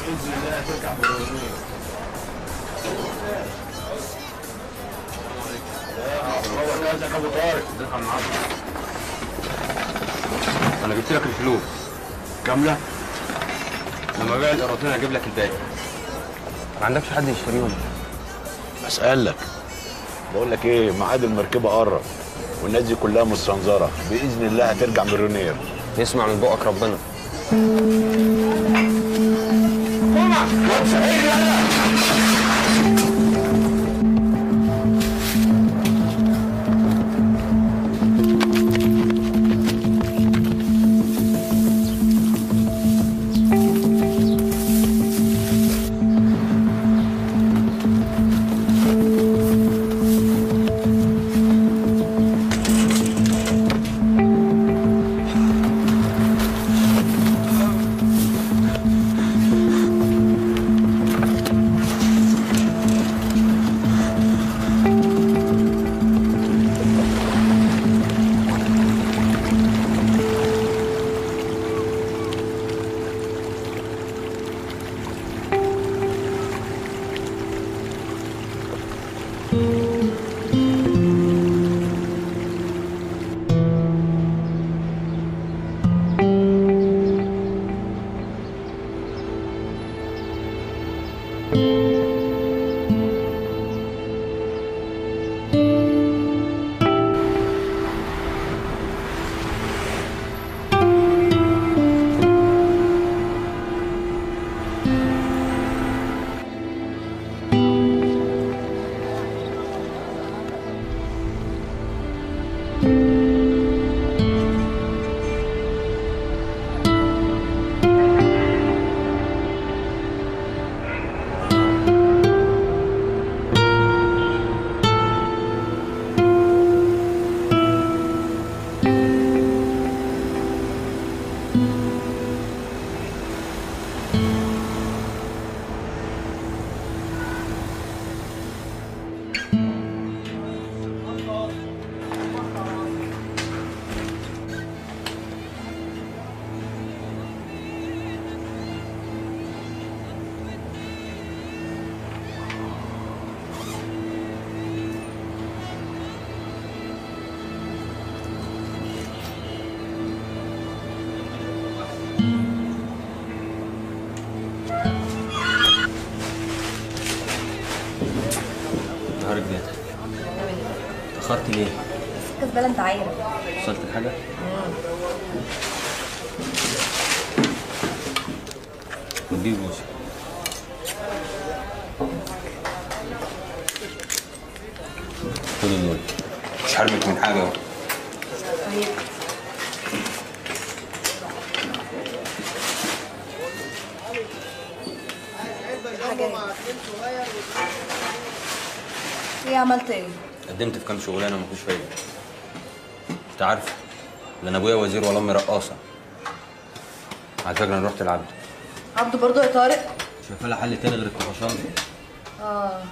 باذن الله هترجع مليونير. ازيك يا ابو طارق؟ ازيك يا عم عبده؟ انا جبت لك الفلوس كاملة؟ لما ابيع القراطين هجيب لك الباقي. ما عندكش حد يشتريهم؟ بسألك. بقول لك ايه، ميعاد المركبة قرب والناس دي كلها مستنظره، باذن الله هترجع مليونير. نسمع من بقك ربنا. اتأخرت ليه؟ الزبالة انت عارف. وصلت لحاجة؟ اديني بوسه. خد النور. مش حارمك من حاجة اهو. طيب. حاجة ايه؟ عملت ايه؟ قدمت في كام شغلانة ومفيش فايده. انت عارفه لا انا ابويا وزير ولا امي رقاصه. على فكرة انا رحت لعبده. عبده برضه يا طارق؟ مش شايفه لها حل تاني غير الطفشان. اه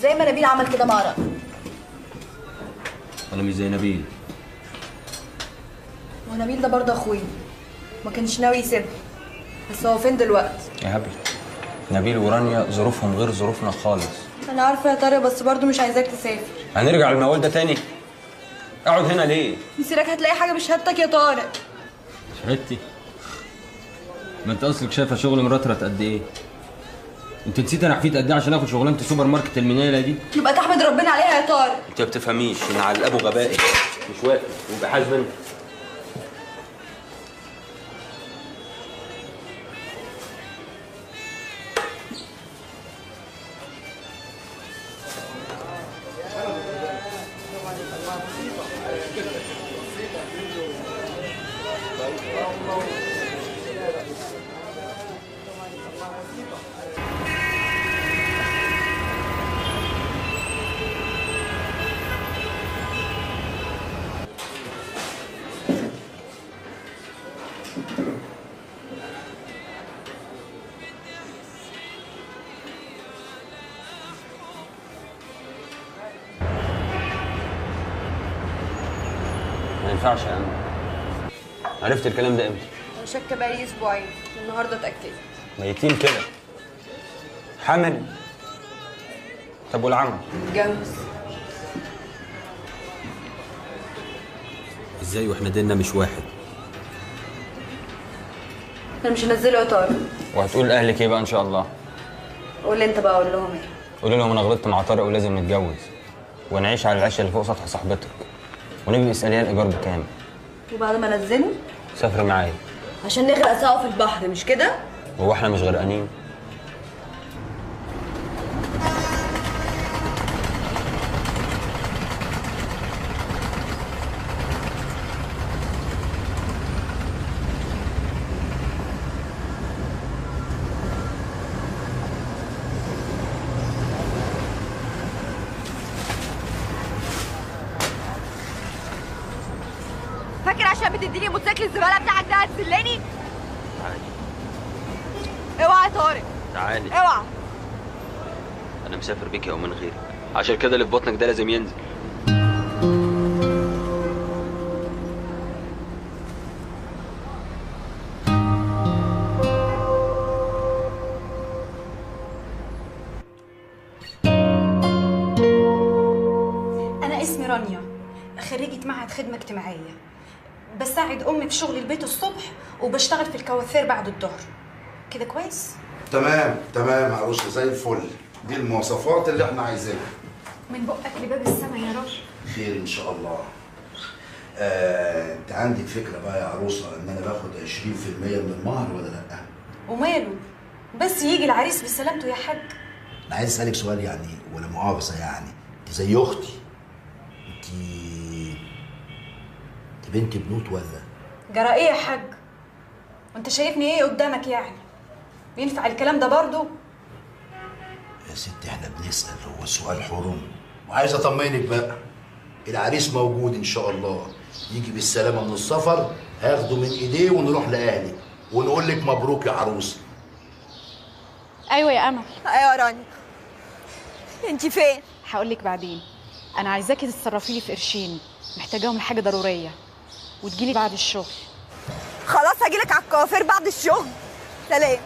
زي ما نبيل عمل كده مع رأي. انا مش زي نبيل. ونبيل ده برضه اخويا، ما كانش ناوي يسيبها، بس هو فين دلوقتي؟ يا هبل، نبيل ورانيا ظروفهم غير ظروفنا خالص. انا عارفه يا طارق، بس برضه مش عايزاك تسافر. هنرجع للموال ده تاني؟ اقعد هنا ليه؟ مسيرك هتلاقي حاجة بشهادتك يا طارق. شهادتي؟ ما انت اصلك شايفه شغل مرطرط قد ايه؟ انت نسيت انا حفيت قد ايه عشان اخد شغلانة السوبر ماركت المنيله دي؟ يبقى تحمد ربنا عليها يا طارق. انت ما بتفهميش ان على ابو غبائي مش واقف ويبقى حاسب انت. ما ينفعش يا عم. عرفت الكلام ده امتى؟ انا شاكه بقالي اسبوعين، النهارده اتاكدت. ميتين كده. حامل؟ طب والعمل؟ اتجوز. ازاي واحنا ديننا مش واحد؟ انا مش هنزله يا طارق. وهتقول لاهلك ايه بقى ان شاء الله؟ قول انت بقى، اقول لهم ايه؟ قول لهم انا غلطت مع طارق ولازم نتجوز ونعيش على العشه اللي فوق سطح صاحبتك، ونبقى اساليها الايجار بكام. وبعد ما انزله؟ سافر معايا عشان نغرق سوا في البحر، مش كده؟ هو احنا مش غرقانين؟ فاكر عشان بتديني موتوسيكل الزبالة بتاعك ده هتذلني؟ تعالي. اوعى يا طارق. تعالي. اوعى. انا مسافر بيك او من غيرك، عشان كده اللي في بطنك ده لازم ينزل. انا اسمي رانيا، خريجة معهد خدمة اجتماعية. بساعد امي في شغل البيت الصبح وبشتغل في الكوافير بعد الظهر. كده كويس؟ تمام تمام يا عروسه، زي الفل. دي المواصفات اللي احنا عايزينها. من بقك لباب السما يا راجل. خير ان شاء الله. انت عندك فكرة بقى يا عروسه ان انا باخد 20% من المهر ولا لا؟ وماله، بس يجي العريس بسلامته يا حاج. انا عايز اسالك سؤال يعني، ولا مؤاخذة يعني، انت زي اختي، انت بنت بنوت ولا؟ جرى ايه يا حاج؟ وانت شايفني ايه قدامك يعني؟ ينفع الكلام ده برضه؟ يا ستي احنا بنسأل، هو السؤال حرم. وعايز اطمنك بقى، العريس موجود ان شاء الله، يجي بالسلامة من السفر، هاخده من ايديه ونروح لاهلك ونقول لك مبروك يا عروسه. ايوه يا امل. ايوه يا رانيا. انت فين؟ هقول لك بعدين. انا عايزاكي تتصرفي لي في قرشين، محتاجاهم لحاجة ضرورية، وتجيلي بعد الشغل. خلاص هجيلك على الكوافير بعد الشغل. سلام.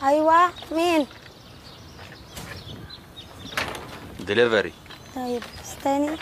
ايوه مين؟ دليفري. طيب استني.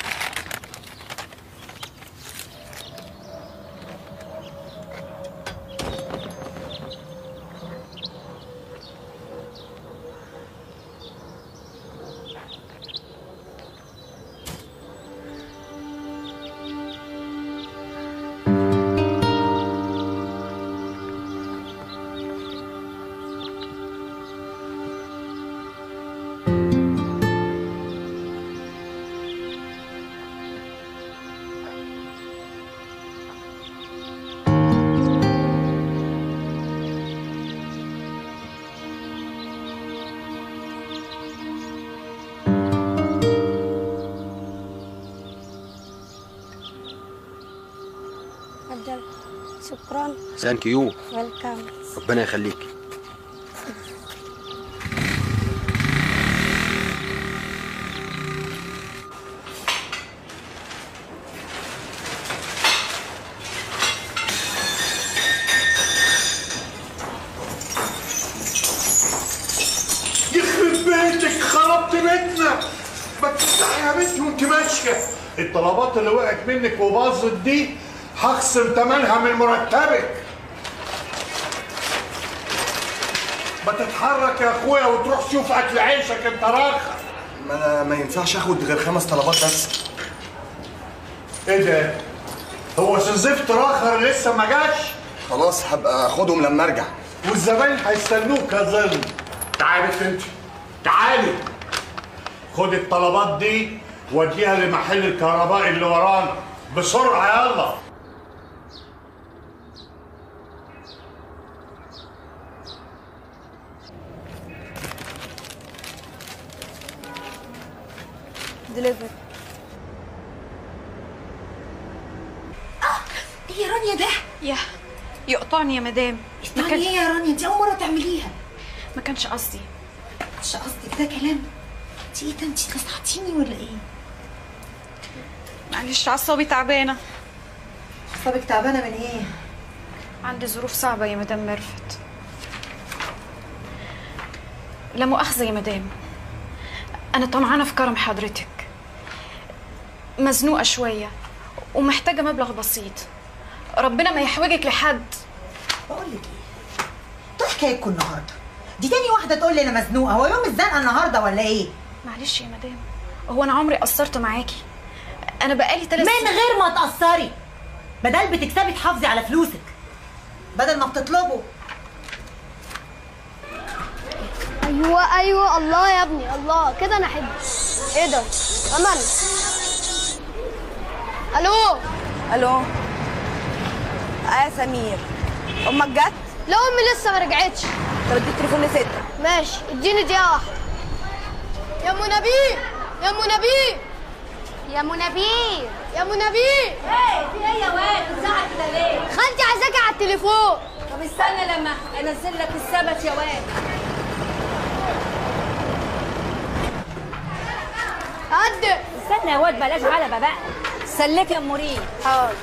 شكرا. thank you. welcome. ربنا يخليك. بيتنا. ما تفتحي يا بنتي وانت ماشية. الطلبات اللي وقعت منك وباظت دي هخصم ثمنها من مرتبك. ما تتحرك يا اخويا وتروح شوف اكل عيشك انت راخر. ما انا ما ينفعش اخد غير 5 طلبات بس. ايه ده؟ هو سيزفت راخر لسه ما جاش؟ خلاص هبقى اخدهم لما ارجع. والزباين هيستنوك يا ظل. تعالي انت، تعالي خد الطلبات دي وديها لمحل الكهربائي اللي ورانا بسرعة. يلا. دليفري. ايه يا رانيا ده؟ يا يقطعني يا مدام. يقطعني ايه يا رانيا؟ انت اول مرة تعمليها. ما كانش قصدي. مش قصدك ده كلام؟ انت ايه ده؟ انت نصحتيني ولا ايه؟ معلش عصابي تعبانة. عصابك تعبانة من ايه؟ عندي ظروف صعبة يا مدام ميرفت. لا مؤاخذة يا مدام، انا طمعانه في كرم حضرتك. مزنوقه شوية ومحتاجة مبلغ بسيط. ربنا ما يحوجك لحد. بقول لك ايه؟ انتوا حكايتكم النهارده دي تاني واحدة تقول لي انا مزنوقه. هو يوم الزنقة النهارده ولا ايه؟ معلش يا مدام، هو انا عمري قصرت معاكي؟ انا بقالي 3 من غير ما تقصري. بدل بتكسبي تحافظي على فلوسك بدل ما بتطلبوا. ايوه ايوه، الله يا ابني الله كده انا احبك. ايه ده؟ امل. الو الو. يا سمير، امك جت؟ لا امي لسه ما رجعتش. طب ادي التليفون لستك. ماشي، اديني دقيقة واحدة. يا ام نبيل، يا ام نبيل، يا ام نبيل، يا ام نبيل. ايه في ايه يا واد؟ بتزعق كده ليه؟ خالتي عايزاكي على التليفون. طب استنى لما انزل لك السبت يا واد. قد استنى يا واد، بلاش غلبه بقى. سلك يا ام ريم. حاضر.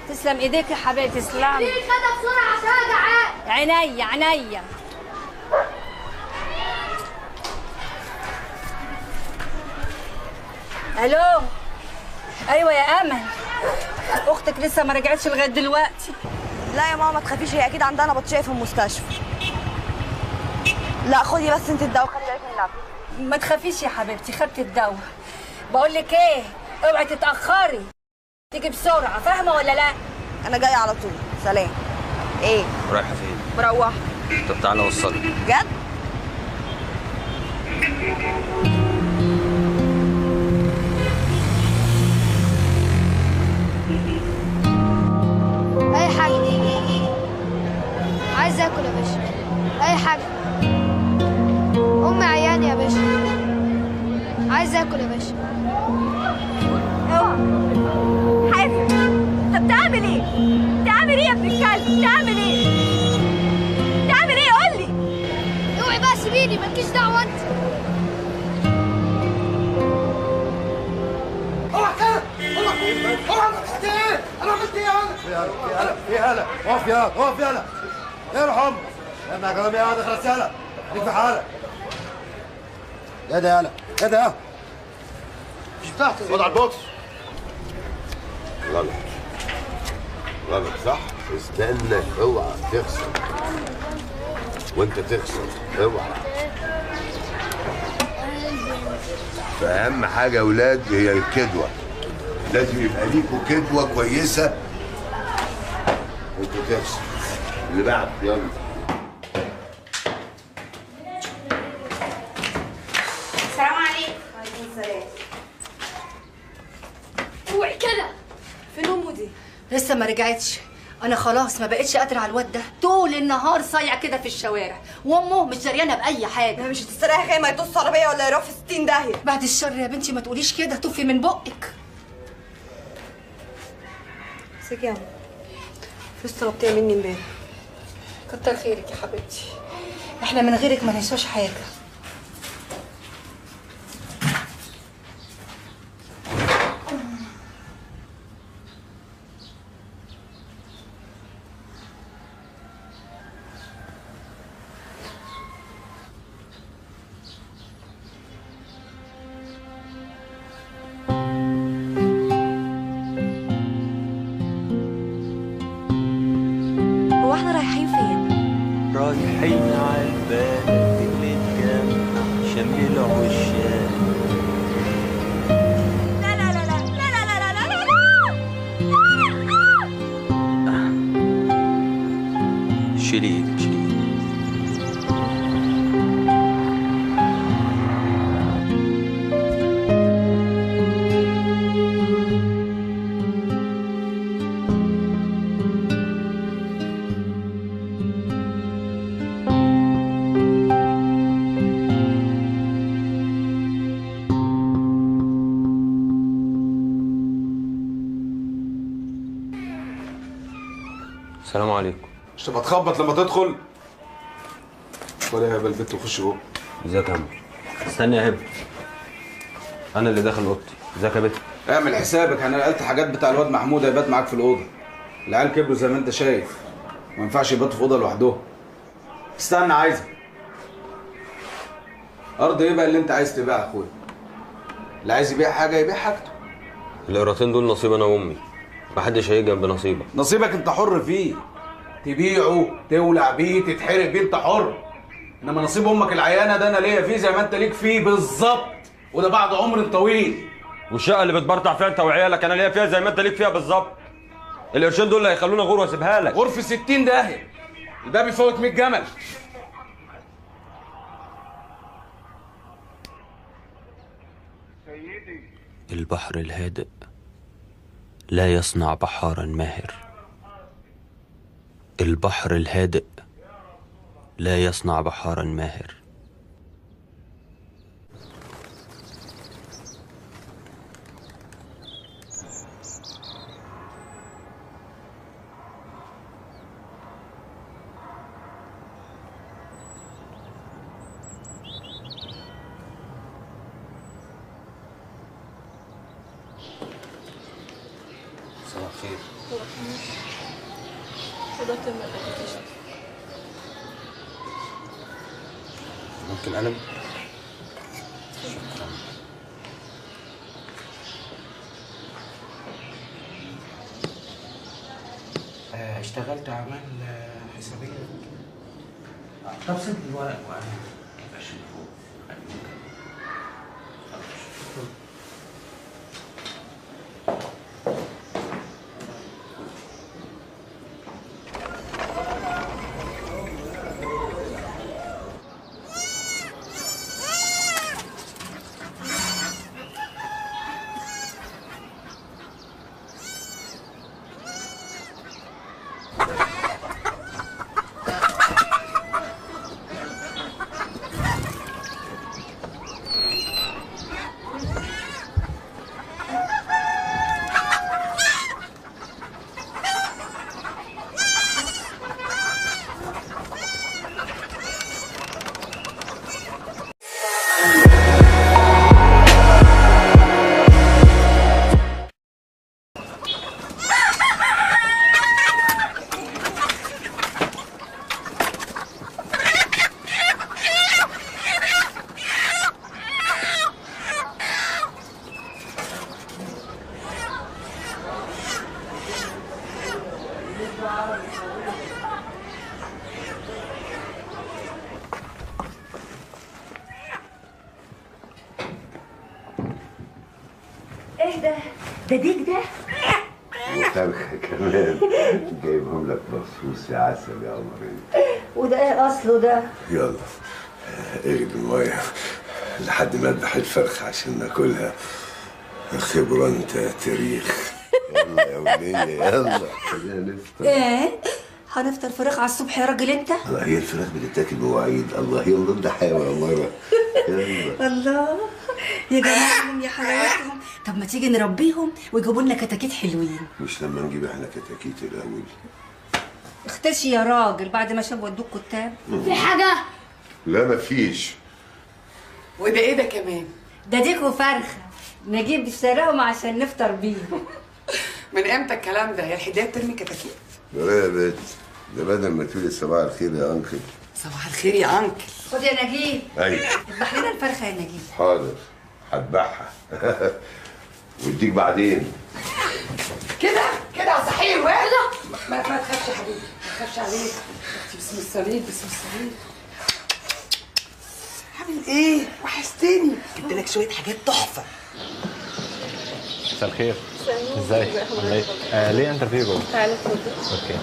تسلم ايديك يا حبيبتي. تسلم. ليه كده بسرعة عشان انا جعان. عينيا عينيا. الو. ايوه يا امل، اختك لسه ما رجعتش لغاية دلوقتي. لا يا ماما ما تخافيش، هي اكيد عندها نبطشيه في المستشفى. لا خدي بس انت الدواء، خلي بالك من نفسك. ما تخافيش يا حبيبتي، خدت الدواء. بقول لك ايه، اوعي تتاخري، تيجي بسرعة، فاهمه ولا لا؟ انا جاية على طول. سلام. ايه رايحة فين؟ مروحة. طب تعالى اوصلك. بجد؟ اي حاجة عايز اكل يا باشا، اي حاجة. امي عيانه يا باشا، عايز اكل يا باشا. اوعى حازم، انت بتعمل ايه؟ بتعمل ايه يا ابن الكلب؟ بتعمل ايه؟ بتعمل ايه؟ قول لي. اوعي بقى سيبيني، مالكيش دعوه انت. اوعى كده، اوعى اوعى. انا عملت ايه؟ انا عملت ايه انا؟ ايه هلا؟ اقف يا اقف يلا. يا امك. يا كلام يا هذا خلاص يلا. خليك في حالك. يا ده يلا، يا ده. مش بتاعتي. خد على البوكس. غلط غلط صح؟ استنى، اوعى تخسر. وانت تخسر اوعى. فأهم حاجة يا ولاد هي الكدوة. لازم يبقى ليكوا كدوة كويسة وانت تخسر. اللي بعد يلا. السلام عليكم. وعليكم السلام. اوعي كده. فين امه دي؟ لسه ما رجعتش. انا خلاص ما بقتش قادرة على الواد ده، طول النهار صايع كده في الشوارع، وامه مش دريانه باي حاجة. ما مش هتستريح غير ما يطص عربية ولا يروح في 60 داهية. بعد الشر يا بنتي، ما تقوليش كده، طفي من بقك. امسكي يا ماما، فلوس طلبتيها مني امبارح. كتر خيرك يا حبيبتي، احنا من غيرك ما نسواش حاجة. رايحين عالبلد اللي تجمع شمل العشاق. لا لا لا لا لا لا لا لا لا. شيلي ايدك، شيلي ايدك. السلام عليكم. مش تبقى تخبط لما تدخل؟ ولا يا هبه البت وخش جوه. ازيك يا عم؟ استنى يا هبه، انا اللي داخل اوضتي. ازيك يا بت؟ اعمل حسابك، انا نقلت حاجات بتاع الواد محمود هيبات معاك في الاوضة. العيال كبروا زي ما انت شايف، ما ينفعش يباتوا في اوضة لوحدهم. استنى، عايزك ارض ايه بقى اللي انت عايز تبيعها يا اخويا؟ اللي عايز يبيع حاجة يبيع حاجته. القراطين دول نصيب انا وامي، محدش هيجي جنب نصيبك. نصيبك انت حر فيه، تبيعه، تولع بيه، تتحرق بيه، انت حر. انما نصيب امك العيانه ده انا ليا فيه زي ما انت ليك فيه بالظبط، وده بعد عمر طويل. والشقه اللي بتبرطع فيها انت وعيالك انا ليا فيها زي ما انت ليك فيها بالظبط. القرشين دول اللي هيخلونا غور واسيبها لك. غرفة 60 داهية، الباب يفوت 100 جمل. البحر الهادئ لا يصنع بحارا ماهر. البحر الهادئ لا يصنع بحارا ماهر. صباح الخير. ممكن قلم؟ شكرا. اشتغلت اعمال حسابيه. طب سيب لي الورق وانا اشوفه. ايه ده؟ ده ديك ده؟ وفرخة كمان جايبهم لك مخصوص يا عسل يا قمرين. وده ايه اصله ده؟ يلا اغلي المية لحد ما اذبح الفرخة عشان ناكلها. خبرة انت تاريخ. يلا يا ولية يلا خلينا نفطر. ايه؟ هنفطر فراخ على الصبح يا راجل انت؟ الله، هي الفراخ بتتاكل بمواعيد. الله يلا ده حيوان الله. يلا الله يا جمالهم يا حلاوتهم. طب ما تيجي نربيهم ويجيبوا لنا كتاكيت حلوين. مش لما نجيب احنا كتاكيت الاول؟ اختشي يا راجل بعد ما شافوا ودوك كتاب. في حاجة؟ لا مفيش. وده ايه ده كمان؟ ده ديك وفرخه نجيب اشتراهم عشان نفطر بيهم. من امتى الكلام ده؟ يا الحدايه بترمي كتاكيت؟ لا يا بنت، ده بدل ما تقولي صباح الخير يا انكل. صباح الخير يا انكل. خد يا نجيب. ايوه اذبح لنا الفرخه يا نجيب. حاضر هذبحها واديك بعدين. كده كده صحيح. ولا ما تخافش يا حبيبي. تخافش عليك. اختي باسم الصليب، باسم الصليب. عامل ايه؟ وحشتني. جبت لك شوية حاجات تحفة. مساء الخير. ازيك؟ عامله ايه؟ ليه interview جوه؟ تعالى اتفضل. okay.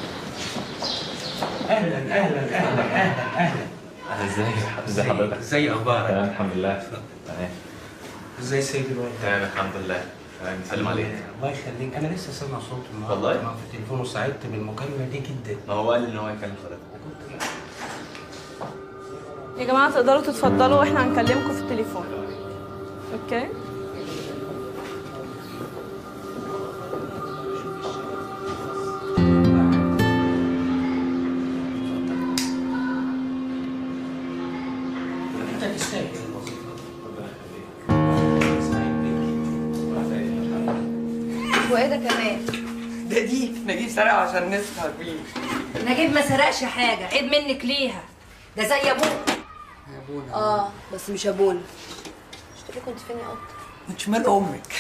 اهلا اهلا اهلا اهلا اهلا. ازيك؟ ازي حضرتك؟ ازي اخبارك؟ تمام الحمد لله. تمام. ازي السيد الوالد؟ تمام الحمد لله. تمام. سلم عليك. الله يخليك، انا لسه سامع صوته النهارده والله في التليفون وسعدت بالمكالمه دي جدا. ما هو قال لي ان هو يكلم حضرتك. يا جماعة تقدروا تتفضلوا واحنا هنكلمكم في التليفون. okay؟ انت تستاهل الوظيفة. ربنا يخليك. سعيد بيك. وايه ده كمان؟ ده دي نجيب سرقه عشان نسهر بيه. نجيب ما سرقش حاجة، عيب منك ليها، ده زي ابوك. ابونا بس مش ابونا. مش تقولي كنت فين يا قط؟ انت مال امك.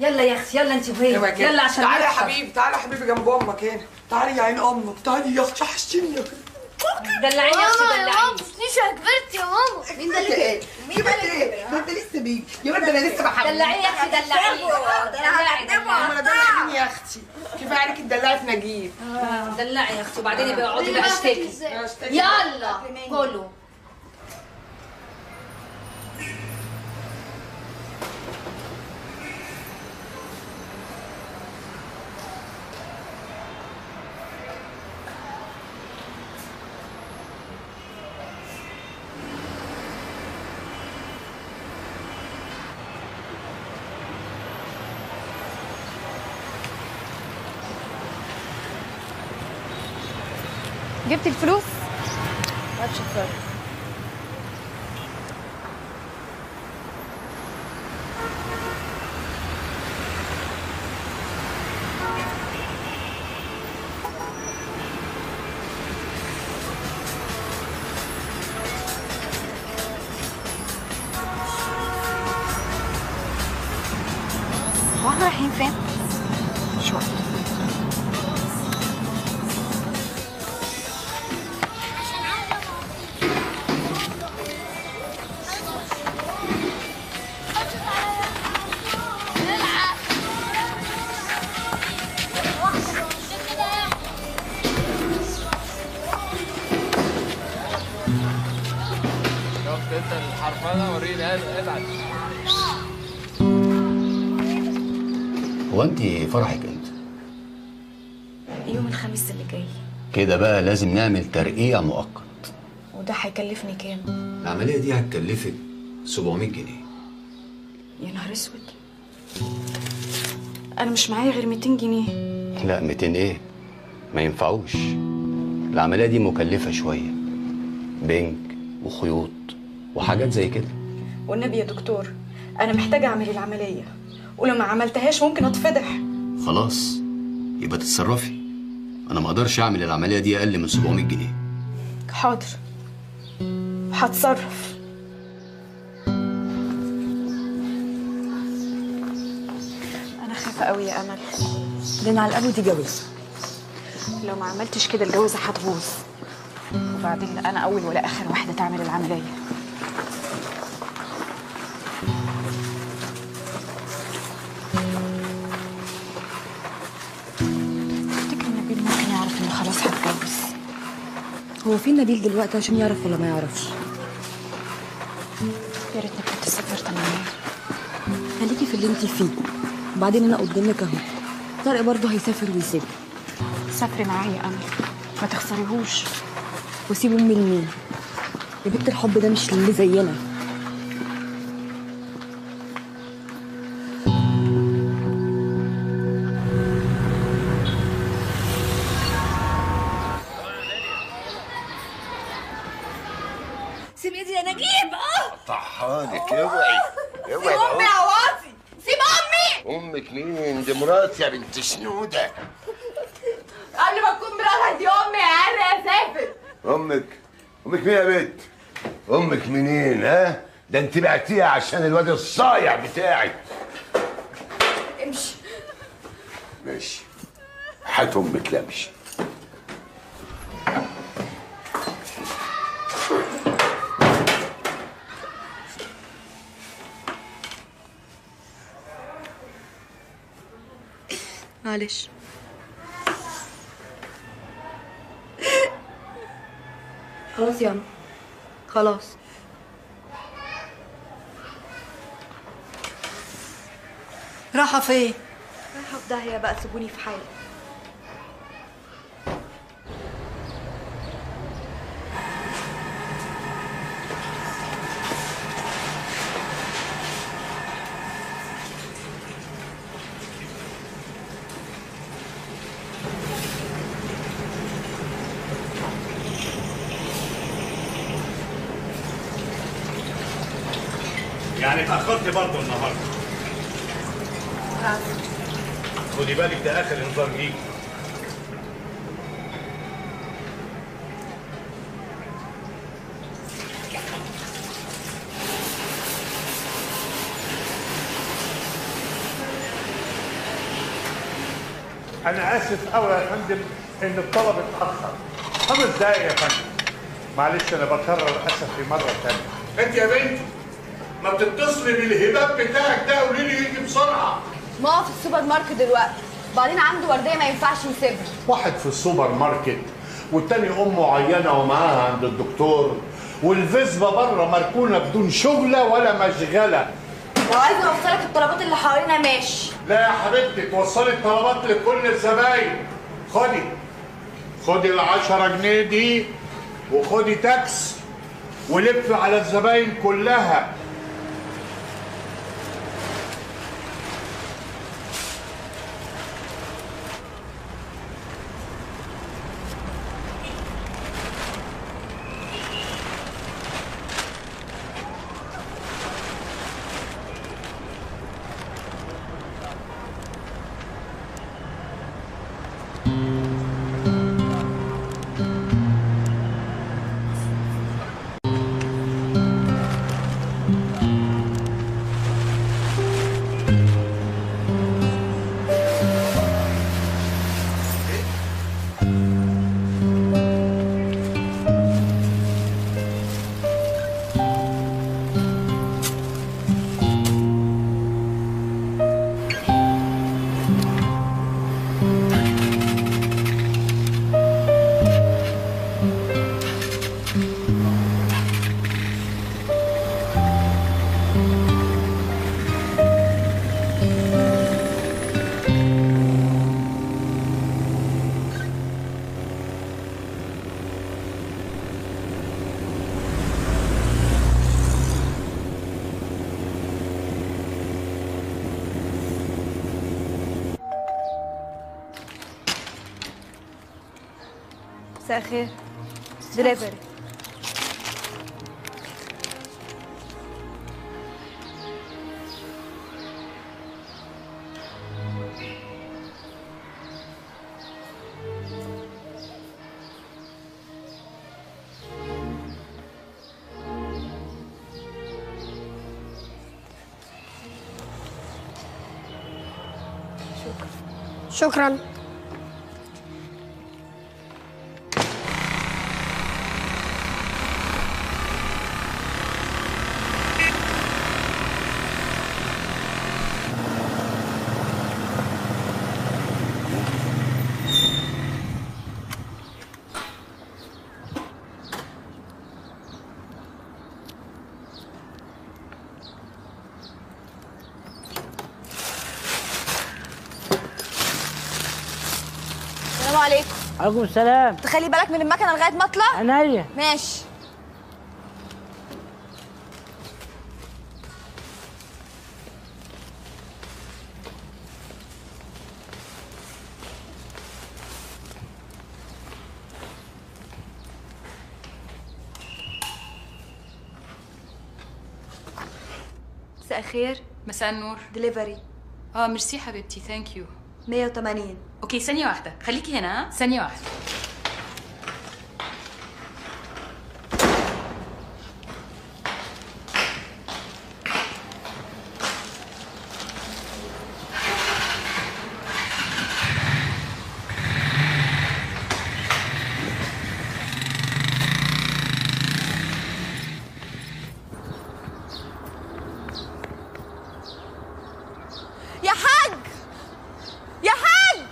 يلا يا اختي، يلا انت وهي، يلا عشان تعالي يا حبيبي، تعالي يا حبيبي جنب امك هنا، تعالي يا عين امك، تعالي يا اختي وحشتيني يا اختي. دلعيني يا اختي، دلعيني. ماما مش كبرت يا ماما. مين ده اللي كبر؟ مين ده اللي كبر؟ ده انت لسه بيبي يا بنت، انا لسه بحبك. دلعيني يا اختي، دلعيني. دلعي. دلعي مين يا اختي؟ كفاية عليكي تدلعي في نجيب. دلعي يا اختي وبعدين يبقى اقعدي بقى اشتكي. يلا كلوا. جبتي الفلوس؟ ما تشوفها. هو احنا رايحين فين؟ مش وقت. هو انت فرحك امتى؟ يوم الخميس اللي جاي. كده بقى لازم نعمل ترقيع مؤقت. وده هيكلفني كام؟ العملية دي هتكلفك 700 جنيه. يا نهار اسود، انا مش معايا غير 200 جنيه. لا 200 ايه؟ ما ينفعوش. العملية دي مكلفة شوية، بنك وخيوط وحاجات زي كده. والنبي يا دكتور انا محتاجة اعمل العملية، ولو ما عملتهاش ممكن اتفضح. خلاص يبقى تتصرفي، انا ما اقدرش اعمل العملية دي اقل من 700 جنيه. حاضر هتصرف. انا خايفة قوي يا امل. لان على الابو دي جوازه، لو ما عملتش كده الجوازه هتبوظ، وبعدين لا انا اول ولا اخر واحدة تعمل العملية. تفتكر نبيل ممكن يعرف انه خلاص هتجوز؟ هو فين نبيل دلوقتي عشان يعرف ولا ما يعرفش؟ يا ريتني كنت سافرت معاه. خليكي في اللي انت فيه، وبعدين انا قدامك اهو. طارق برضه هيسافر ويسيبك. سافري معايا يا امل، ما تخسريهوش. وسيب امي لمين؟ يا بنت الحب ده مش اللي زينا. سيب ايدي يا نجيب. طحانك. اوعي اوعي. سيب امي يا عواطي، سيب امي. امك مين؟ دي مراتي يا بنت شنودة. قبل ما تكون مراتك دي امي يا عرق يا سافل. امك؟ امك مين يا بنت؟ امك منين؟ ها؟ ده انت بعتيها عشان الواد الصايع بتاعك. امشي. ماشي، هات امك. لا امشي. معلش. خلاص يا عم خلاص. راحة فين؟ رايحة في داهية بقى، سيبوني في حالي. يعني اتأخرت برضه النهارده. خدي بالك ده آخر إنذار ليكي. أنا آسف أوي يا فندم إن الطلب اتأخر 5 دقايق يا فندم. معلش أنا بكرر أسفي مرة تانية. أنت يا بنتي ما بتتصلي بالهباب بتاعك ده قولي لي يجي بسرعة. ما هو في السوبر ماركت دلوقتي، وبعدين عنده وردية ما ينفعش يسيبها. واحد في السوبر ماركت والتاني امه عيانه ومعاها عند الدكتور، والفيسبا بره مركونة بدون شغله ولا مشغله. لو عايزه اوصلك الطلبات اللي حوالينا ماشي. لا يا حبيبتي، توصلي الطلبات لكل الزباين. خدي خدي ال10 جنيه دي وخدي تاكس ولف على الزباين كلها. مساء الخير. دليفري. شكرا. السلام عليكم. عليكم السلام. تخلي بالك من المكنه لغاية ما اطلع. عينيا. ماشي. مساء الخير. مساء النور. دليفري. ميرسي حبيبتي، thank you. 180. okay ثانية واحدة، خليكي هنا. ها ثانية واحدة. يا حاج، يا حاج،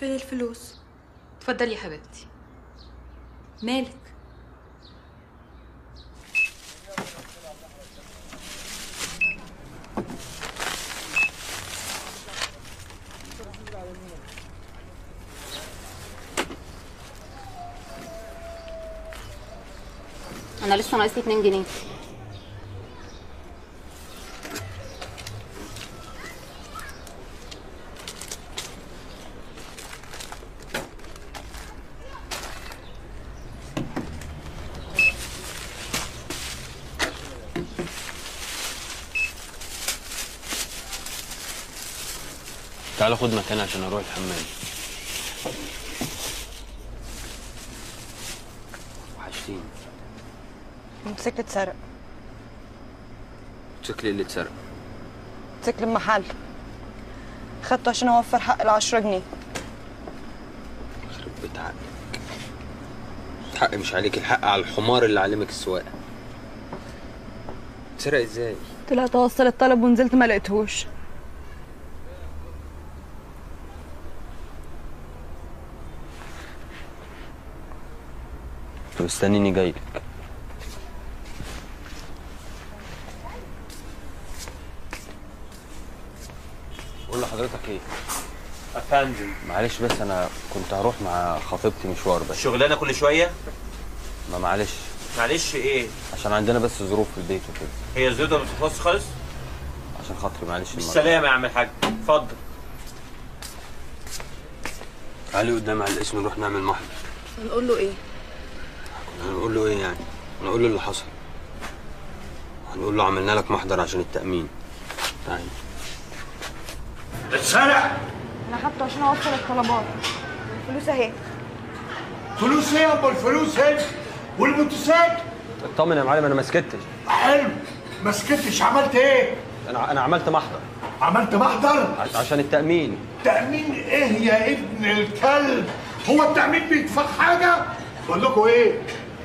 فين الفلوس؟ اتفضلي يا حبيبتي. مالك؟ انا لسه ناقص لي 2 جنيه. تعال خد مكان عشان اروح الحمام. وحشتيني. الموتوسيكل اتسرق. الموتوسيكل اللي اتسرق؟ موتوسيكل المحل. خدته عشان اوفر حق ال10 جنيه. يخرب بيت عقلك. الحق مش عليك، الحق على الحمار اللي علمك السواقة. اتسرق ازاي؟ طلعت اوصل الطلب ونزلت ما لقيتهوش. طب استنيني جايلك. قول لحضرتك ايه؟ افندم معلش بس انا كنت هروح مع خطيبتي مشوار بس. شغلانة كل شوية؟ ما معلش. معلش ايه؟ عشان عندنا بس ظروف في البيت وكده. هي الزيوت ما بتخلصش خالص؟ عشان خاطري معلش. بالسلامة يا عم الحاج، اتفضل. تعالي قدام على الاسم نروح نعمل محضر. هنقول له ايه؟ هنقول له ايه يعني؟ هنقول له اللي حصل. هنقول له عملنا لك محضر عشان التأمين. تعالي. اتسرق. انا خدته عشان اوصل الطلبات. الفلوس اهي. فلوس ايه يا ابو الفلوس اهي؟ والموتوسيكل؟ اطمن يا معلم انا ما سكتش. حلو، ما سكتش. عملت ايه؟ انا عملت محضر. عملت محضر؟ عشان التأمين. تأمين ايه يا ابن الكلب؟ هو التأمين بيدفع حاجة؟ بقول لكم ايه؟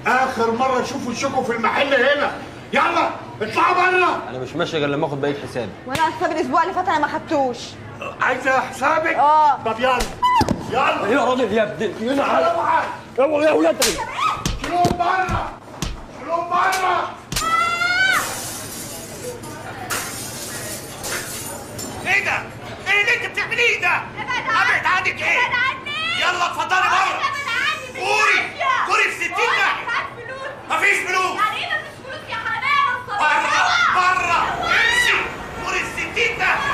اخر مرة اشوف وشكم في المحل هنا. يلا اطلعوا بره. انا مش ماشي غير لما اخد بقية حسابي. وانا حساب الاسبوع اللي فات انا ما خدتوش. عايزه حسابك؟ طب يلا يلا يا راجل يا ابن يلا يلا يا ولاد. شيلوهم بره، شيلوهم بره. ايه ده؟ ايه اللي انت بتعمليه ده؟ ابعد عنك ايه؟ يلا اتفضلي بره. قوري قوري في 60 ناحية. مفيش فلوس. يعني ايه مفيش فلوس يا حمامه؟ بره بره امشي. قوري في 60 ناحية.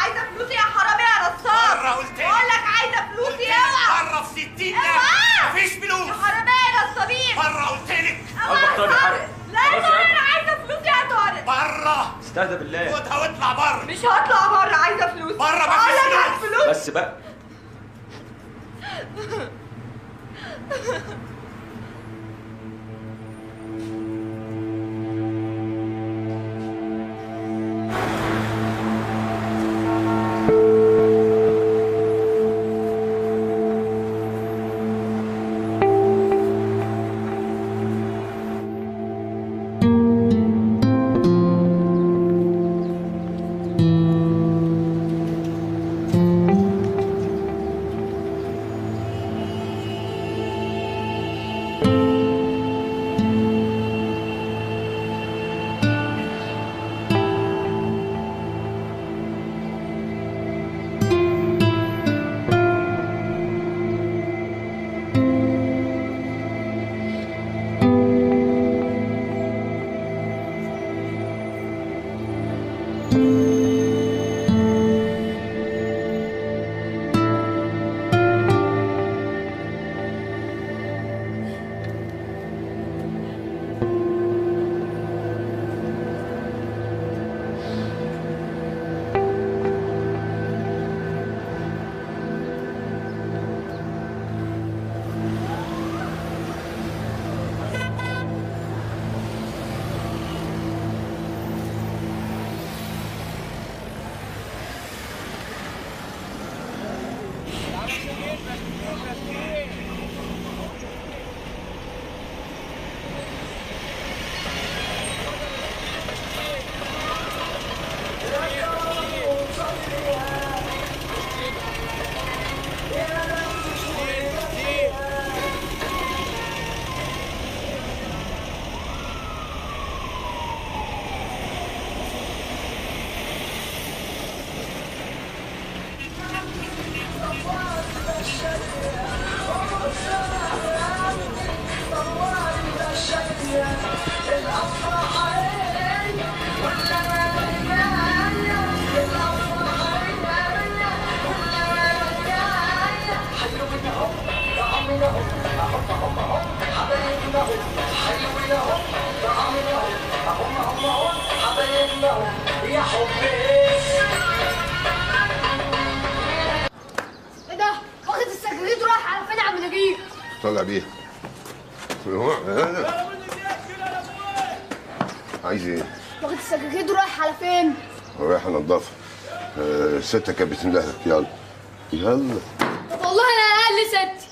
عايزه فلوسي يا حرامي يا نصاب. بره قلت لك. بقول لك عايزه فلوسي. اوعى. بره في 60 ناحية. مفيش فلوس يا حرامي يا نصابين. بره قلت لك. اوعى. لا يا طارق انا عايزه فلوسي يا طارق. بره. استهدى بالله. خدها واطلع بره. مش هطلع بره، عايزه فلوس. بره مفيش فلوس. بس بقى. يا حب. ايه ده؟ واخد السجاجيد ورايح على فين يا عم نجيب؟ طالع بيها. عايز ايه؟ واخد السجاجيد ورايح على فين؟ رايح انضفها. ستك كانت بتندهلك. يلا يلا. طب والله انا اقل ستي.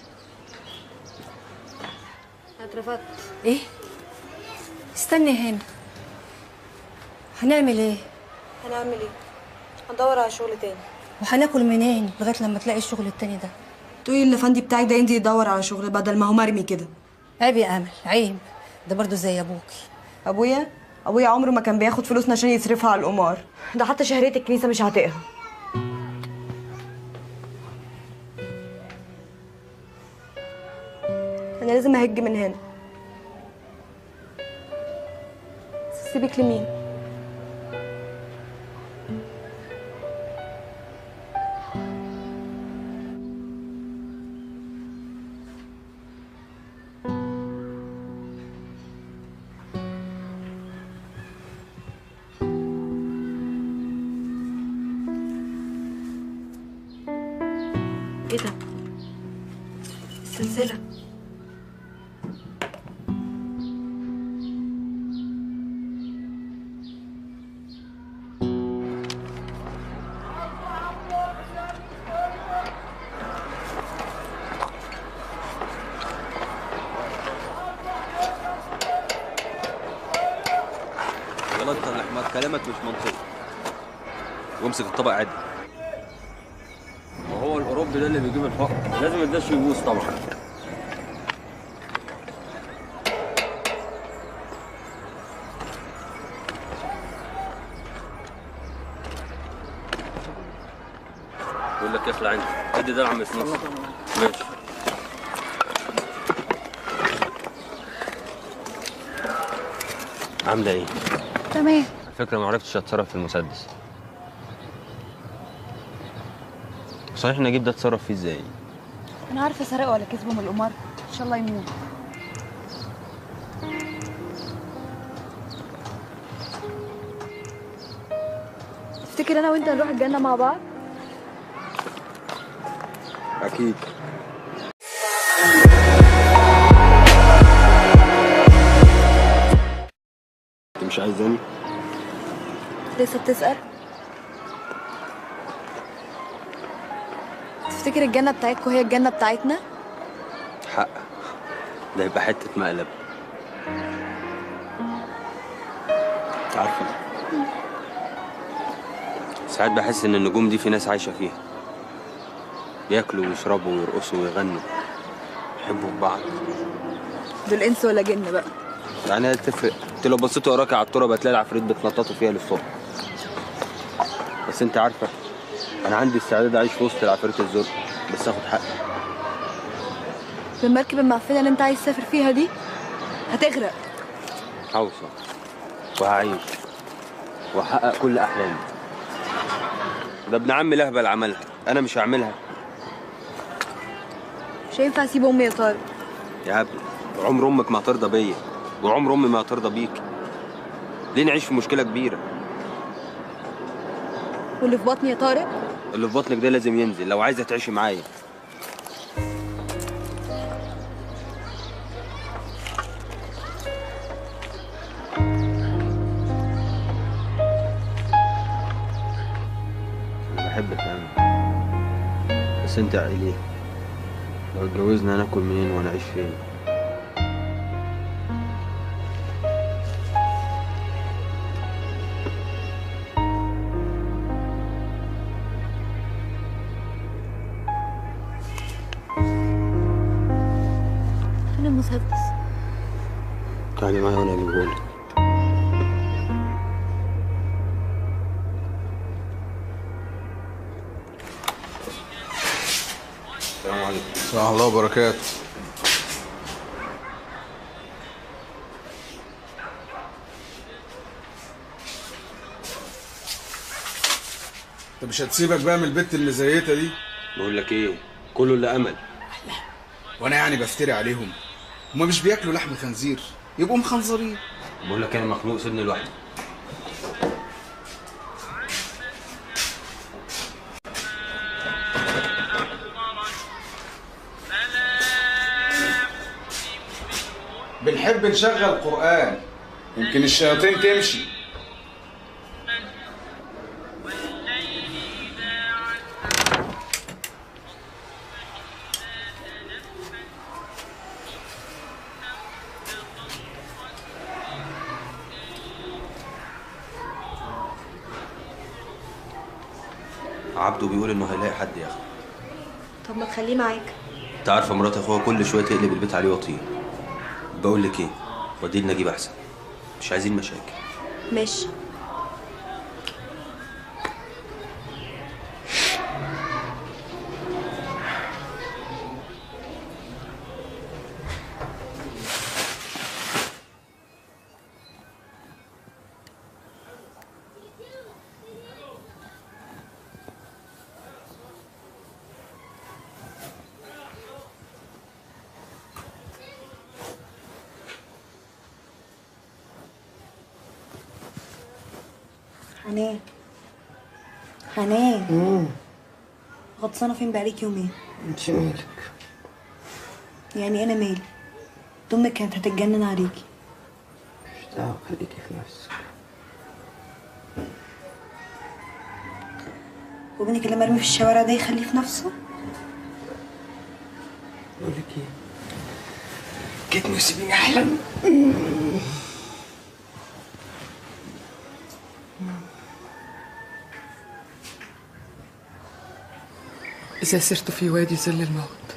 اترفدت. ايه؟ استني هنا. هنعمل ايه؟ هنعمل ايه؟ هندور على شغل تاني. وهناكل منين لغاية لما تلاقي الشغل التاني ده؟ تقولي للافندي بتاعك ده ينزل يدور على شغل بدل ما هو مرمي كده. عيب يا امل، عيب. ده برضه زي ابوكي. ابويا؟ ابويا عمره ما كان بياخد فلوسنا عشان يصرفها على القمار، ده حتى شهرية الكنيسة مش عاتقها. انا لازم اهج من هنا. سيبك لمين؟ ايه ده؟ السلسلة. غلط يا احمد، كلامك مش منطقي. وامسك الطبق عدل. وهو الاوروبي ده اللي بيجيب الحق، لازم الدش يبوظ طبعا. يقول لك اخلع انت، ادي ده لعم سنوس. ماشي. عامله ايه؟ تمام. على فكرة ما عرفتش اتصرف في المسدس. صحيح نجيب ده اتصرف فيه ازاي؟ انا عارفه سرقه ولا كسبه من القمار، ان شاء الله يموت. تفتكر انا وانت نروح الجنة مع بعض؟ اكيد. انت مش عايزاني؟ لسه بتسأل؟ تفتكر الجنة بتاعتكم هي الجنة بتاعتنا؟ حق، ده يبقى حتة مقلب. انت عارفة ساعات بحس إن النجوم دي في ناس عايشة فيها، بياكلوا ويشربوا ويرقصوا ويغنوا، يحبوا في بعض. دول إنس ولا جن بقى؟ يعني تفرق؟ انت لو بصيت وراك على التراب هتلاقي العفريت بتنططوا فيها للصبح. بس انت عارفه انا عندي استعداد اعيش في وسط العفاريت الزرق، بس اخد حقي. بالمركب المعفنه اللي انت عايز تسافر فيها دي هتغرق. هوصل وهعيش وهحقق كل احلامي. ده ابن عمي لهبل عملها، انا مش هعملها. مش هينفع اسيب امي يا طارق. يا هبل، عمر امك ما هترضى بيا، وعمر امي ما هترضى بيك. ليه نعيش في مشكلة كبيرة؟ واللي في بطني يا طارق؟ اللي في بطنك ده لازم ينزل لو عايزه تعيشي معايا. انا بحبك يا عم، بس انت عقلية. لو اتجوزنا هناكل منين وهنعيش فين؟ فين المسدس؟ تعالي معايا وانا اجيبهولك. السلام عليكم. ورحمة الله وبركاته. انت مش هتسيبك بقى من البت المزيته دي؟ بقول لك ايه، كله الا امل. وانا يعني بفتري عليهم؟ هما مش بياكلوا لحم خنزير يبقوا مخنزرين. بقول لك انا مخنوق، سيبني لوحدي. بنحب نشغل قرآن، يمكن الشياطين تمشي. عبده بيقول انه هيلاقي حد ياخده. طب ما تخليه معاك. انت عارفه مرات اخوها كل شوية تقلب البيت عليه وطين. بقول لك ايه، ودي لنجيب احسن، مش عايزين مشاكل. ماشي. حنان، حنان، غطسانه فين بقالك يومين؟ انت مالك؟ يعني انا مالي؟ امك كانت هتتجنن عليكي. مش دعوه، خليكي في نفسك. وابنك اللي مرمي في الشوارع ده يخليه في نفسه؟ بقولك ايه، كتمي وسيبيني احلم. إذا سرت في وادي ظل الموت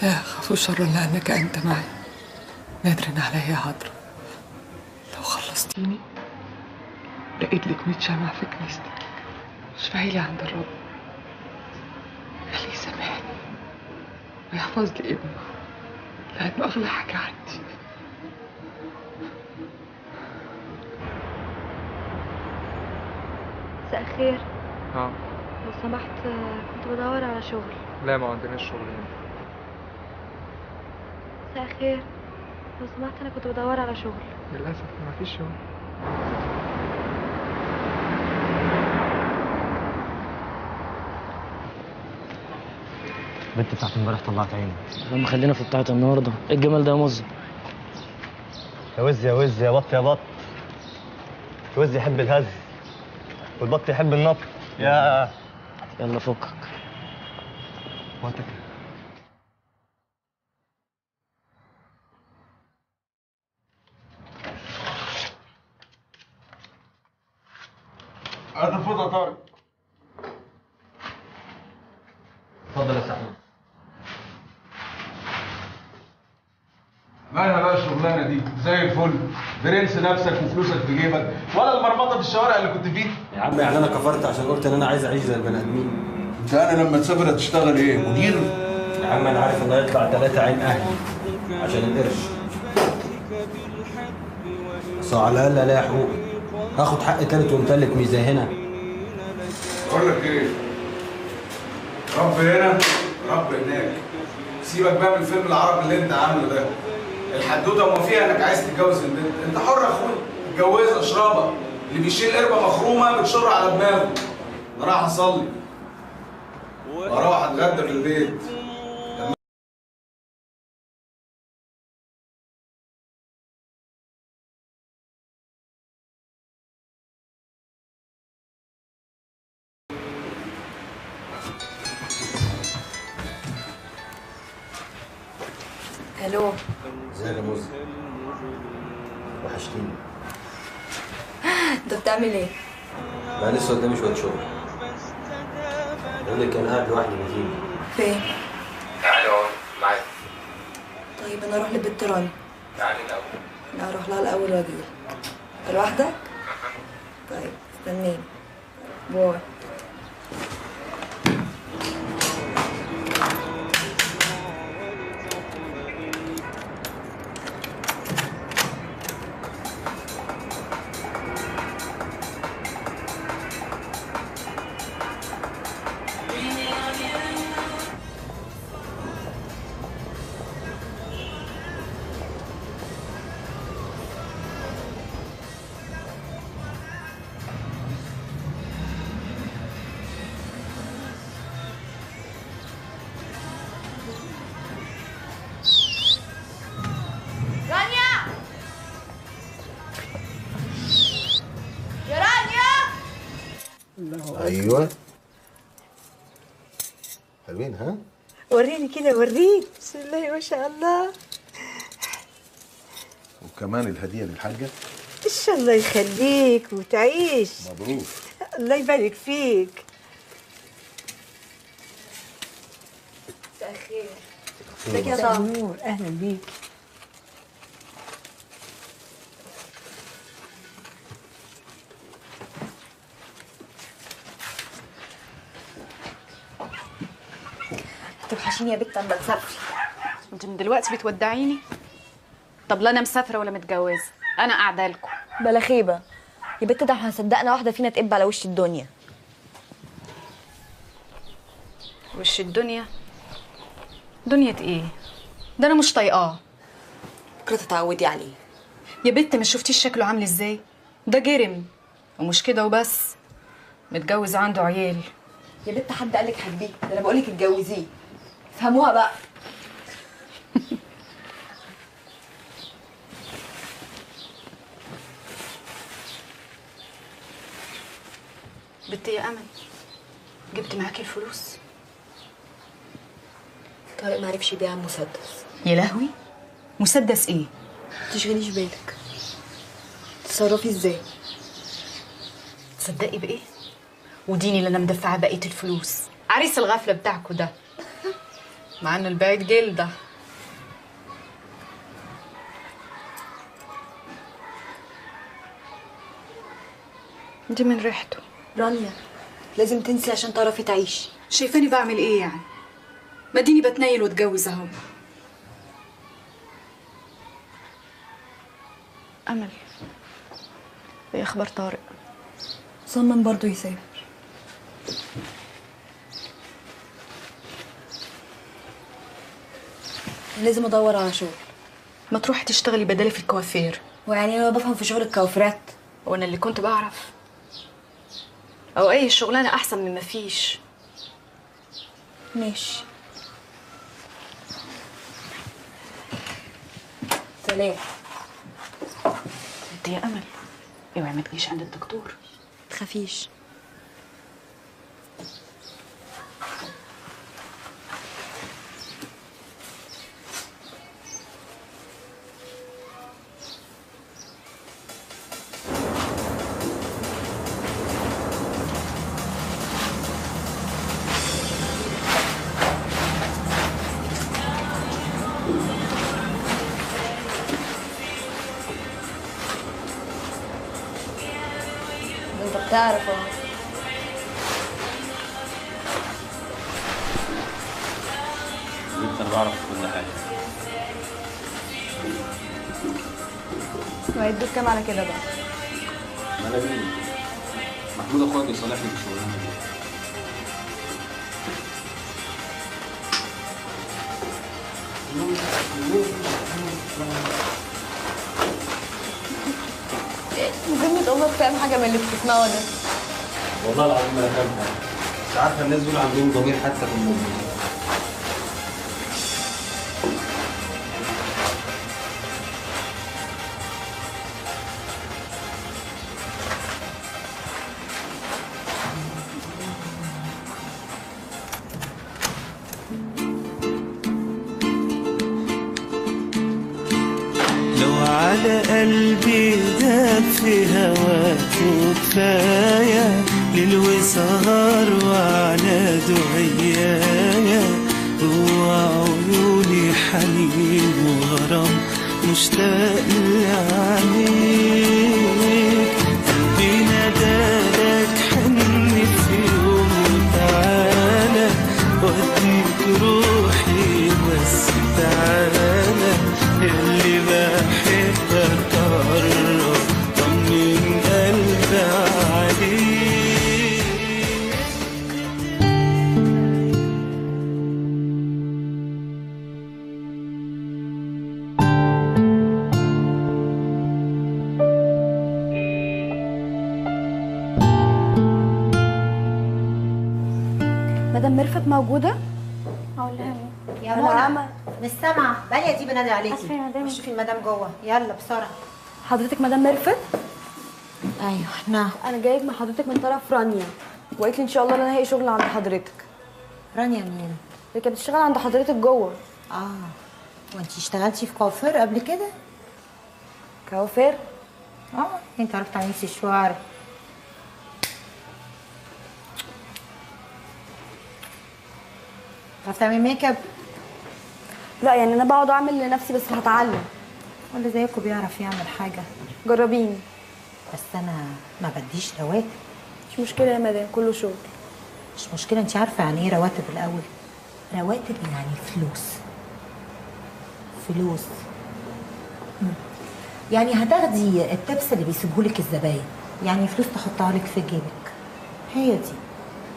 لا أخاف شرا لأنك أنت معي، نادر علي عذرا. لو خلصتيني لقيت لك 100 شمعة في كنيستك. اشفعي لي عند الرب، خليه يسامحني ويحفظ لي ابني لأنه أغلى حاجة عندي. مساء الخير. اه لو سمحت كنت بدور على شغل. لا، ما عندناش شغل هنا. مساء الخير، لو سمحت انا كنت بدور على شغل. للاسف ما فيش شغل. البنت بتاعت امبارح طلعت عيني. لما خلينا في بتاعت النهارده، ايه الجمال ده يا مزه؟ يا وز يا وز يا بط يا بط. الوز يحب الهز والبط يحب النط. يا يلا فكك. وقتك. هات الفوطه يا طارق. اتفضل يا سحمد. مالها بقى الشغلانة دي؟ زي الفل، برنس نفسك وفلوسك في جيبك، ولا المرمطه في الشوارع اللي كنت فيه؟ يا عم يعني انا كفرت عشان قلت ان انا عايز اعيش زي البني ادمين؟ انت انا لما تسافر هتشتغل ايه؟ مدير؟ يا عم انا عارف انه هيطلع 3 عين اهلي عشان القرش، بس على الاقل الاقي حقوقي، هاخد حق تالت ومتلت مش زي هنا. بقول لك ايه؟ رب هنا رب هناك. سيبك بقى من الفيلم العربي اللي انت عامله ده. الحدوتة وما فيها انك عايز تتجوز البنت، انت حر يا اخويا، اتجوزها اشربها، اللي بيشيل قربه مخرومه بتشر على دماغه. انا رايح اصلي واروح اتغدى في البيت. الو، ازيك يا موزة؟ وحشتيني. انت بتعمل ايه؟ لا لسه قدامي شوية شغل. بقول لك انا قاعد لوحدي، ما تيجي. فين؟ تعالي اقعد معايا. طيب انا اروح لبنت رانيا. تعالي الاول. لا اروح لها الاول واجيلك. انت لوحدك؟ طيب استنيني. باي. الله. ايوه حلوين. ها وريني كده، وريني. بسم الله ما شاء الله. وكمان الهدية للحاجة. ان شاء الله يخليك وتعيش. مبروك. الله يبارك فيك. مساء الخير. ازيك يا طه؟ نور، اهلا بيك. هتوحشيني يا بت اما تسافري. انت من دلوقتي بتودعيني؟ طب لا انا مسافرة ولا متجوزة، انا قاعدة لكم. بلا خيبه يا بت، ده احنا صدقنا واحدة فينا تقب على وش الدنيا. وش الدنيا؟ دنيا ايه؟ ده انا مش طايقاه. بكره تتعودي عليه. يا بت ما شفتيش شكله عامل ازاي؟ ده جرم، ومش كده وبس، متجوز عنده عيال. يا بت حد قالك حبيه؟ ده انا بقولك اتجوزيه. افهموها بقى. بنت يا امل، جبت معاكي الفلوس؟ طارق معرفش يبيع مسدس. يا لهوي، مسدس ايه؟ متشغليش بالك، تتصرفي ازاي؟ تصدقي بايه؟ وديني اللي انا مدفعه بقية الفلوس. عريس الغفلة بتاعكوا ده، مع انه البعيد جلده. دي من ريحته. رانيا لازم تنسي عشان تعرفي تعيشي. شايفاني بعمل ايه يعني؟ ما ديني بتنيل واتجوز اهو. امل، ايه اخبار طارق؟ صمم برضه يسافر. لازم ادور على شغل. ما تروحي تشتغلي بدالي في الكوافير. ويعني انا بفهم في شغل الكوافيرات؟ وانا اللي كنت بعرف. او اي شغلانة احسن من ما فيش. ماشي. سلام. انت يا امل اوعي ما تجيش عند الدكتور. تخافيش. انت بتعرف اهو. انت انا بعرف كل حاجة. وهيدوك كام على كده بقى؟ ملايين. محمود اخويا بيصالحني في الشغلانة دي. بذمة أمك فاهم حاجة من اللي بتسمعه ده؟ والله العظيم أنا فاهم حاجة، بس عارفة الناس دول عندهم ضمير حتى في الموضوع. لو على قلبي داب في هواك وكفاية ليل وسهر وعلى دعيايا، جوا عيوني حنين وغرام مشتاق لعينيك. قلبي نادالك حن في يوم وتعالى، واديك روحي بس تعالى، اللي بحبك قرب طمن قلبي عليك. مدام ميرفت موجودة؟ أقول لها يا منى مش سامعة، بالي دي بنادي عليكي. آسفة يا مدام. شوفي المدام جوه، يلا بسرعة. حضرتك مدام ميرفت؟ أيوه نعم. أنا جاية مع حضرتك من طرف رانيا. وقالت لي ان شاء الله انا هلاقي شغل عند حضرتك. رانيا مين؟ اللي كانت بتشتغل عند حضرتك جوه. اه، وانتي اشتغلتي في كوافير قبل كده؟ كوافير؟ اه، انت عرفت تعملي سشوار؟ عرفت تعملي make up؟ لا يعني انا بقعد اعمل لنفسي بس هتعلم. ولا زيكم بيعرف يعمل حاجة؟ جربيني. بس انا ما بديش رواتب. مش مشكلة يا مدام، كله شغل. مش مشكلة. انت عارفه يعني ايه رواتب الاول؟ رواتب يعني فلوس. فلوس يعني هتاخدي التبس اللي بيسيبهولك الزباين، يعني فلوس تحطها لك في جيبك. هي دي،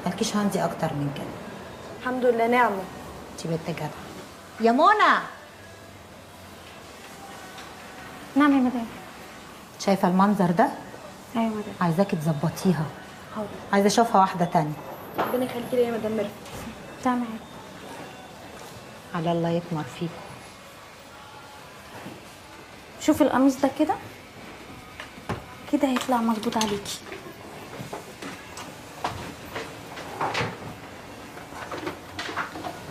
مالكيش عندي اكتر من كده. الحمد لله نعمه. انت بنت جدعه يا منى. نعم يا مدام. شايفه المنظر ده؟ ايوه يا مدام. عايزاكي تظبطيها. حاضر. عايزه اشوفها واحدة تانية. ربنا يخليكي ليا يا مدام ميرفت. تمام. على الله يكمر فيكم. شوفي القميص ده كده كده هيطلع مظبوط عليكي.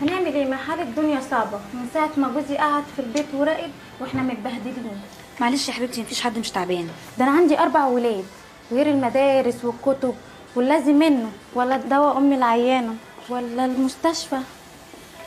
هنعمل ايه؟ ما حال الدنيا صعبة من ساعة ما جوزي قعد في البيت ورقد واحنا متبهدلين. معلش يا حبيبتي، مفيش حد مش تعبان. ده انا عندي 4 ولاد، غير المدارس والكتب واللازم منه، ولا الدواء امي العيانه، ولا المستشفى.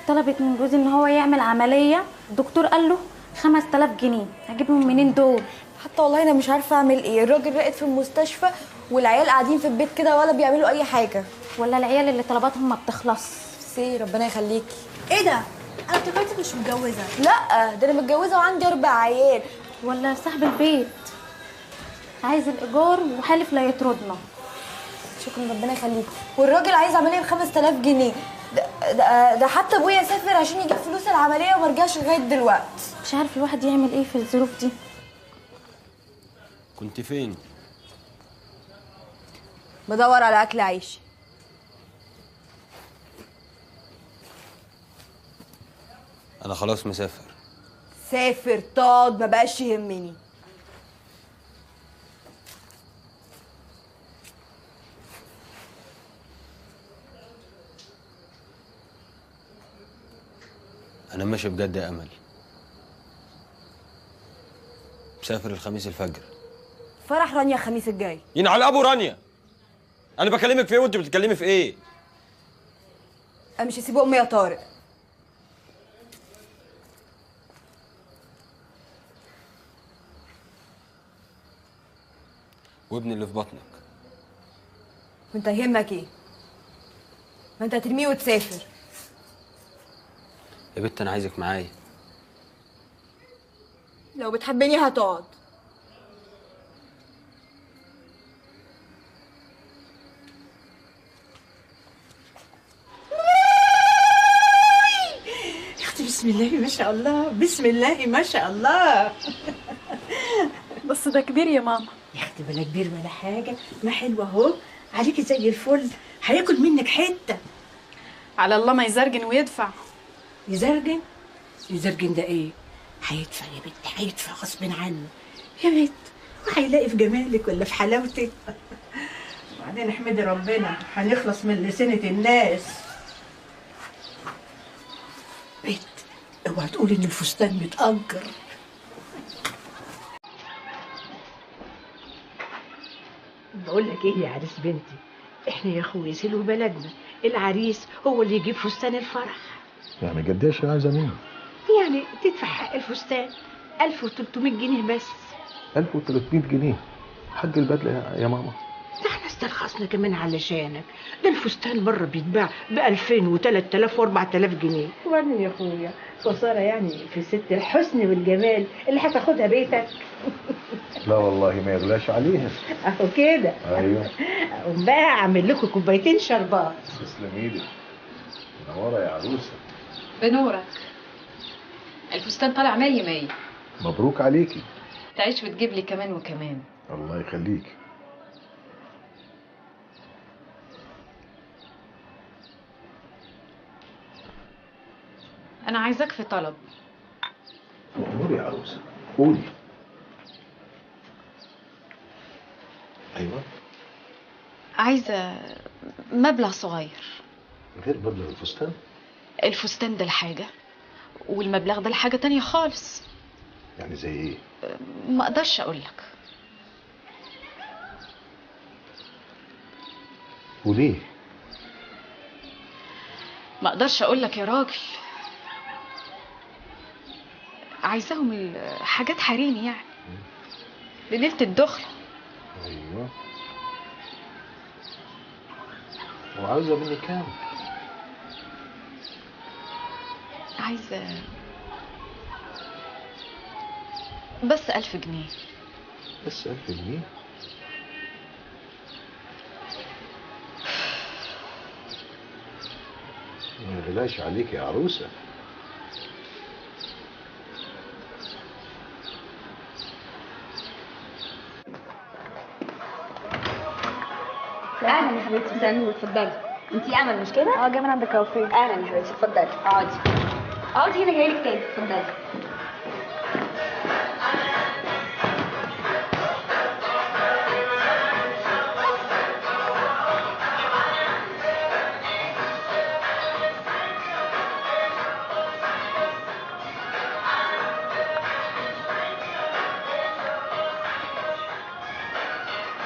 طلبت من جوزي ان هو يعمل عملية، الدكتور قال له 5000 جنيه، هجيبهم منين دول؟ حتى والله انا مش عارفه اعمل ايه. الراجل راقد في المستشفى والعيال قاعدين في البيت كده ولا بيعملوا اي حاجة. ولا العيال اللي طلباتهم ما بتخلص. سي ربنا يخليكي. ايه ده؟ انا افتكرتك مش متجوزة. لا ده انا متجوزة وعندي 4 عيال. ولا صاحب البيت عايز الايجار وحالف لا يطردنا. شكرا ربنا يخليكي. والراجل عايز عملية ب 5000 جنيه. ده حتى ابويا سافر عشان يجيب فلوس العملية وما رجعش لغاية دلوقتي. مش عارف الواحد يعمل ايه في الظروف دي. كنت فين؟ بدور على اكل عيش. انا خلاص مسافر. سافر تقعد ما بقاش يهمني. أنا ماشي بجد يا أمل. مسافر الخميس الفجر. فرح رانيا الخميس الجاي. ينعل أبو رانيا. أنا بكلمك في إيه وأنت بتتكلمي في إيه؟ أنا مش هسيب أمي يا طارق. وابني اللي في بطنك. وأنت يهمك إيه؟ ما أنت هترميه وتسافر. يا بنت أنا عايزك معايا. لو بتحبني هتقعد. يا أختي بسم الله ما شاء الله، بسم الله ما شاء الله. بس ده كبير يا ماما. يا أختي بلا كبير ولا حاجة، ما حلو أهو، عليكي زي الفل، هياكل منك حتة. على الله ما يزرجن ويدفع. يزرجن؟ يزرجن ده ايه؟ هيدفع يا بنت، هيدفع غصب عنه يا بنت، وهيلاقي في جمالك ولا في حلاوتك. وبعدين احمدي ربنا هنخلص من لسنة الناس. بنت اوعي تقولي ان الفستان متأجر. بقول لك ايه يا عريس بنتي، احنا يا اخويا سلو بلدنا، العريس هو اللي يجيب فستان الفرح. يعني قديش عايزه مني؟ يعني تدفع حق الفستان 1300 جنيه بس. 1300 جنيه حق البدلة يا ماما؟ ده احنا استرخصنا كمان علشانك، ده الفستان بره بيتباع ب 2000 و3000 و4000 جنيه. وبعدين يا اخويا خسارة يعني في ست الحسن والجمال اللي هتاخدها بيتك. لا والله ما يغلاش عليها. اهو كده. ايوه. اقوم بقى اعمل لكم كوبايتين شربات. تسلم ايدك. منورة يا عروسه. بنورك. الفستان طالع مية مية. مبروك عليكي. تعيش وتجيب لي كمان وكمان. الله يخليكي. أنا عايزاك في طلب. أموري يا عروسة، قولي. أيوه. عايزة مبلغ صغير. غير مبلغ الفستان؟ الفستان ده لحاجة والمبلغ ده لحاجة تانية خالص. يعني زي ايه؟ ما اقدرش اقول لك. وليه؟ ما اقدرش اقول لك يا راجل. عايزاهم حاجات حريمي يعني لليلة الدخلة. ايوه. وعاوزة مني كام؟ عايزة بس 1000 جنيه. بس 1000 جنيه؟ ما يغلاش عليك يا عروسة. اهلا يا حبيبتي. مساء النور، اتفضلي. انتي امل مش كده؟ اه جاية من عند الكوافير. اهلا يا حبيبتي، اتفضلي اقعدي. اقعدي هنا، جايلك تاني، اتفضلي.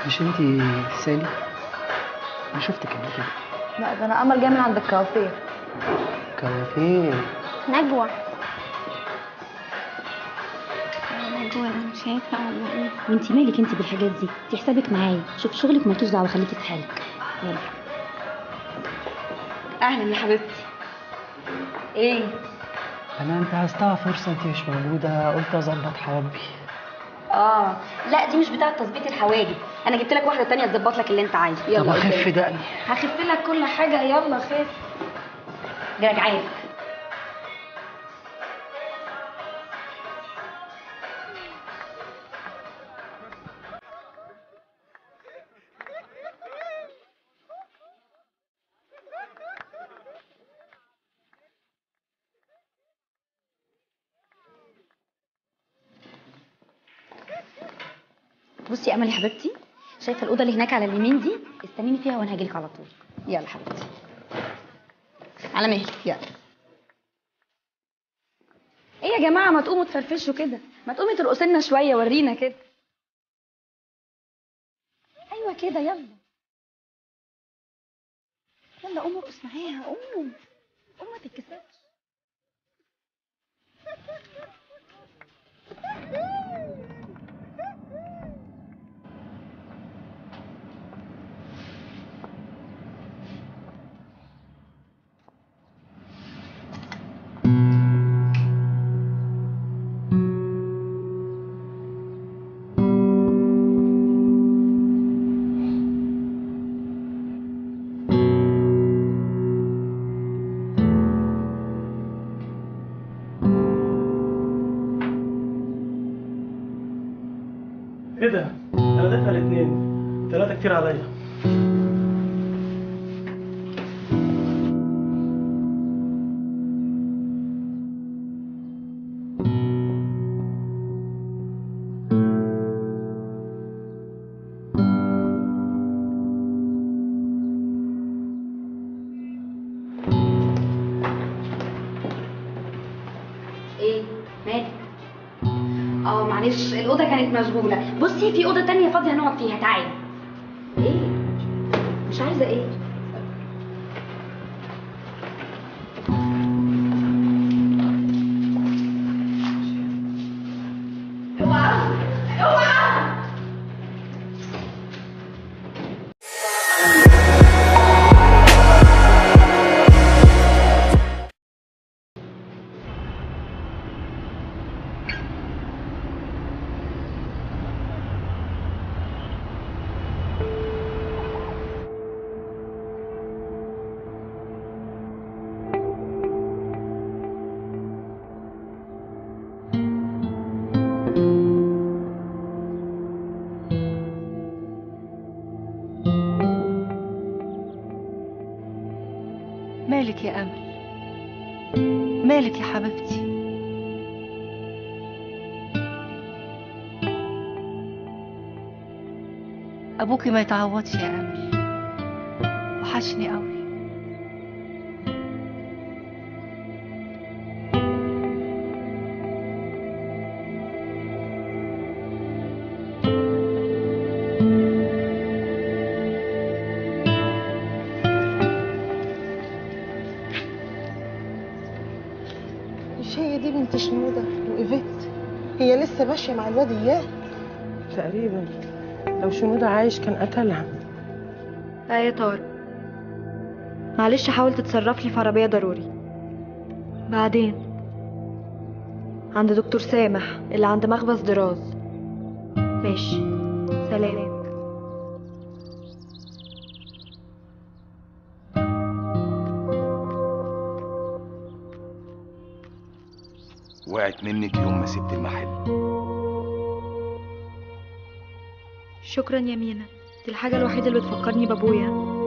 مش انتي سالي؟ انا شفتك قبل كده. لا ده انا امل جاية من عند الكوافير. كوافير؟ نجوى. نجوى انا مش شايفه ولا ايه؟ وانتي مالك انتي بالحاجات دي؟ انتي حسابك معايا، شوف شغلك مالكيش دعوه، خليكي في حالك. يلا. اهلا يا حبيبتي. ايه؟ انا انتهزتها فرصة انتي مش موجودة، قلت اظبط حواجبي. اه لا دي مش بتاعه تظبيط الحواجب، انا جبت لك واحدة تانية تظبط لك اللي انت عايزه. يلا طب اخف دقني. هخف لك كل حاجة، يلا خف. جالك عارف. بصي يا امل يا حبيبتي، شايفه الاوضة اللي هناك على اليمين دي؟ استنيني فيها وانا هاجيلك على طول. يلا حبيبتي على مهلك. يلا. ايه يا جماعة ما تقوموا تفرفشوا كده، ما تقومي ترقصي لنا شوية ورينا كده. ايوه كده، يلا يلا قوم ارقص معاها، قوم قوم ما تتكسفش. ايه ده؟ انا دافع الاثنين، 3 كتير عليا. ايه مالك؟ اه معلش الاوضة كانت مشغولة. بصي في اوضة تانية فاضية هنقعد فيها، تعالي. ايه مش عايزه ايه؟ اوعى اوعى. مالك يا أمل؟ مالك يا حبيبتي؟ أبوكي ما يتعوضش يا أمل، وحشني قوي. مش هي دي بنت شنودة وإيفيت؟ هي لسه ماشية مع الواد إياه تقريبا. لو شنودة عايش كان قتلها. لا يا طارق معلش، حاول تتصرف لي في عربية ضروري. بعدين عند دكتور سامح اللي عند مخبز دراز. ماشي، سلام. وقعت منك يوم ما سبت المحل. شكرا يا مينا، دي الحاجة الوحيدة اللي بتفكرني بابويا.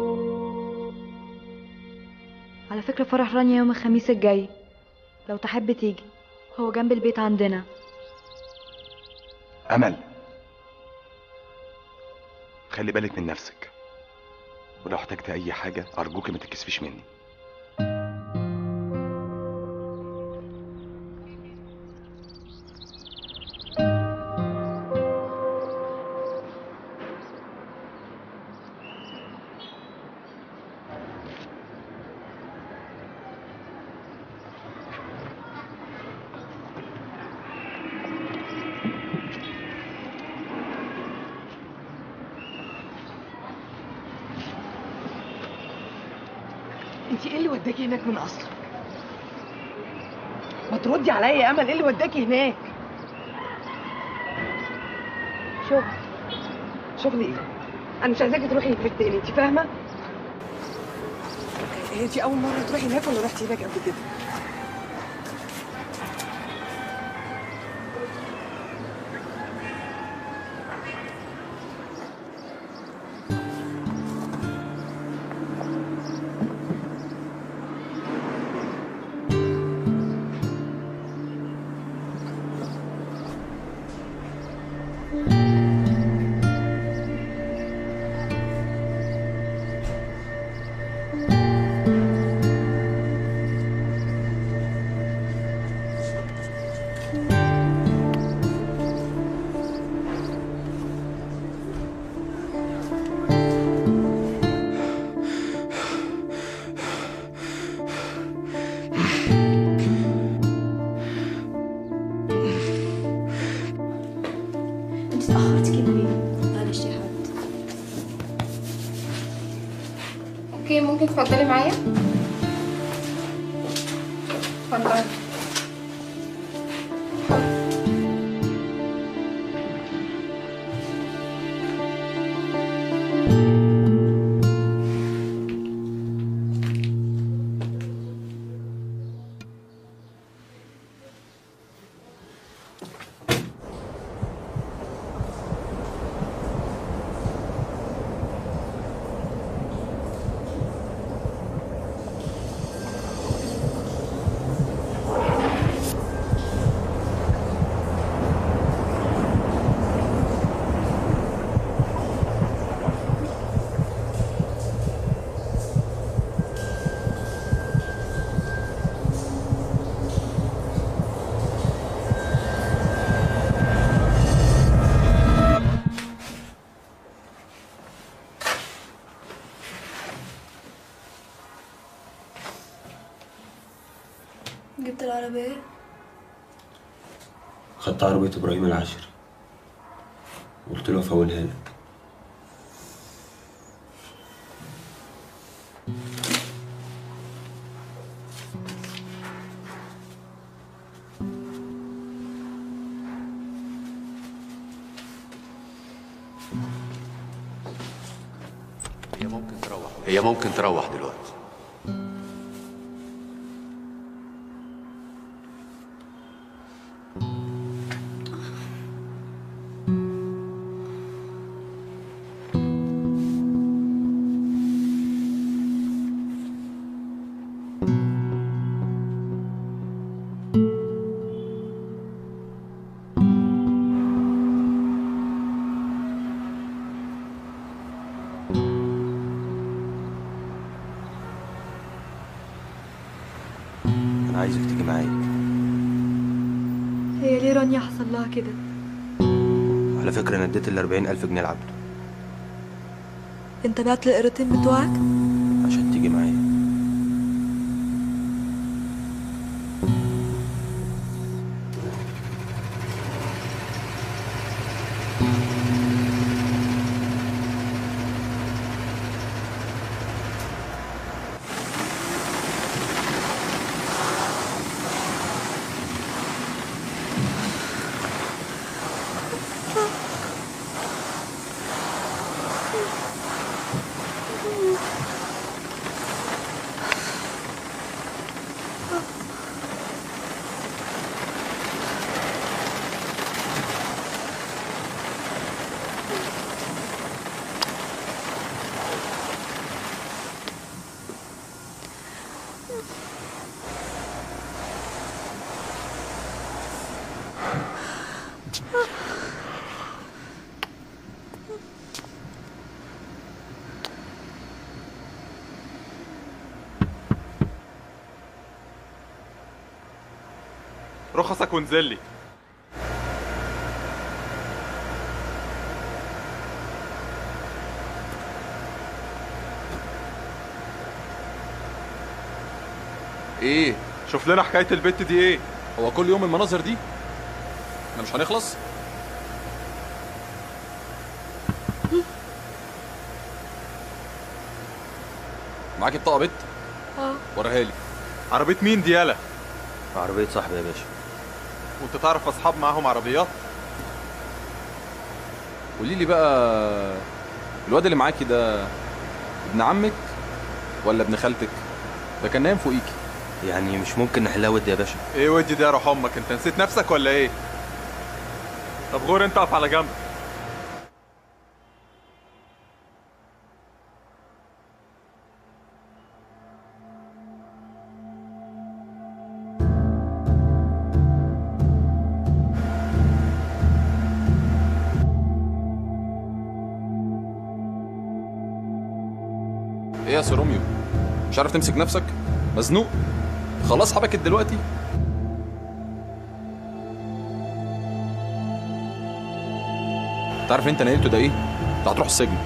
على فكرة فرح رانيا يوم الخميس الجاي، لو تحب تيجي، هو جنب البيت عندنا. أمل، خلي بالك من نفسك، ولو احتجت أي حاجة أرجوك ما تتكسفيش مني. انتي ايه اللي وداكي هناك من اصلك؟ ما تردي عليا يا امل، ايه اللي وداكي هناك؟ شغل. شغل ايه؟ انا مش عايزاكي تروحي هناك تاني، انتي فاهمه؟ هي دي اول مرة تروحي هناك ولا رحتي هناك قبل كده؟ okay، ممكن تفضلي معايا؟ اتفضلي. جبت العربية؟ خدت عربية إبراهيم العاشر، قلت له أفولها لك. هي ممكن تروح دلوقتي. عايزك تيجي معايا. هي ليه رانيا حصل لها كده؟ على فكرة انا اديت ال 40,000 جنيه لعبده. انت بعت القيرتين بتوعك؟ عشان تيجي معايا. رخصك وانزل لي. ايه؟ شوف لنا حكاية البت دي ايه؟ هو كل يوم المناظر دي؟ احنا مش هنخلص؟ معاكي بطاقة بت؟ اه. وريها لي. عربية مين دي يالا؟ عربية صاحبي يا باشا. وانت تعرف اصحاب معاهم عربيات؟ قولي لي بقى، الواد اللي معاكي ده ابن عمك ولا ابن خالتك؟ ده كان نايم فوقيكي. يعني مش ممكن نحلها ودي يا باشا؟ ايه ودي ده يا روح امك؟ انت نسيت نفسك ولا ايه؟ طب غور انت اقف على جنب. ايه يا سيروميو؟ مش عارف تمسك نفسك؟ مزنوق؟ خلاص حبكت دلوقتي؟ انت عارف انت نيلته ده ايه؟ انت هتروح السجن.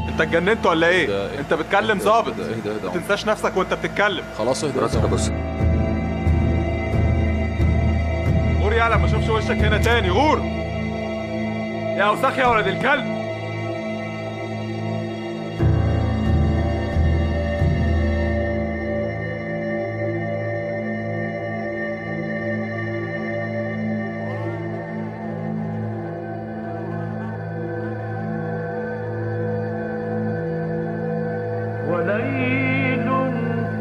انت اتجننت ولا ايه؟ انت بتكلم ظابط. ايه ده؟ ما تنساش نفسك وانت بتتكلم. خلاص اهدى راسك بس. غور يالا، ما اشوفش وشك هنا تاني. غور يا اوسخ يا ولد الكلب. وليل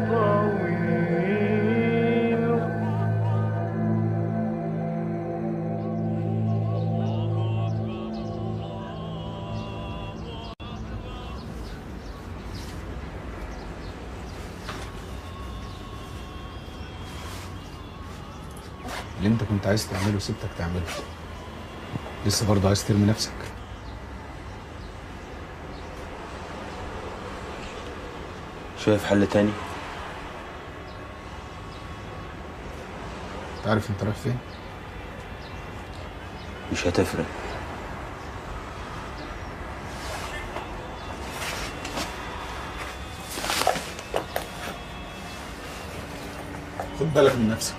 طويل. اللي انت كنت عايز تعمله سبتك تعمله، لسه برضه عايز ترمي نفسك؟ شايف حل تاني؟ انت عارف انت رايح فين؟ مش هتفرق. خد بالك من نفسك.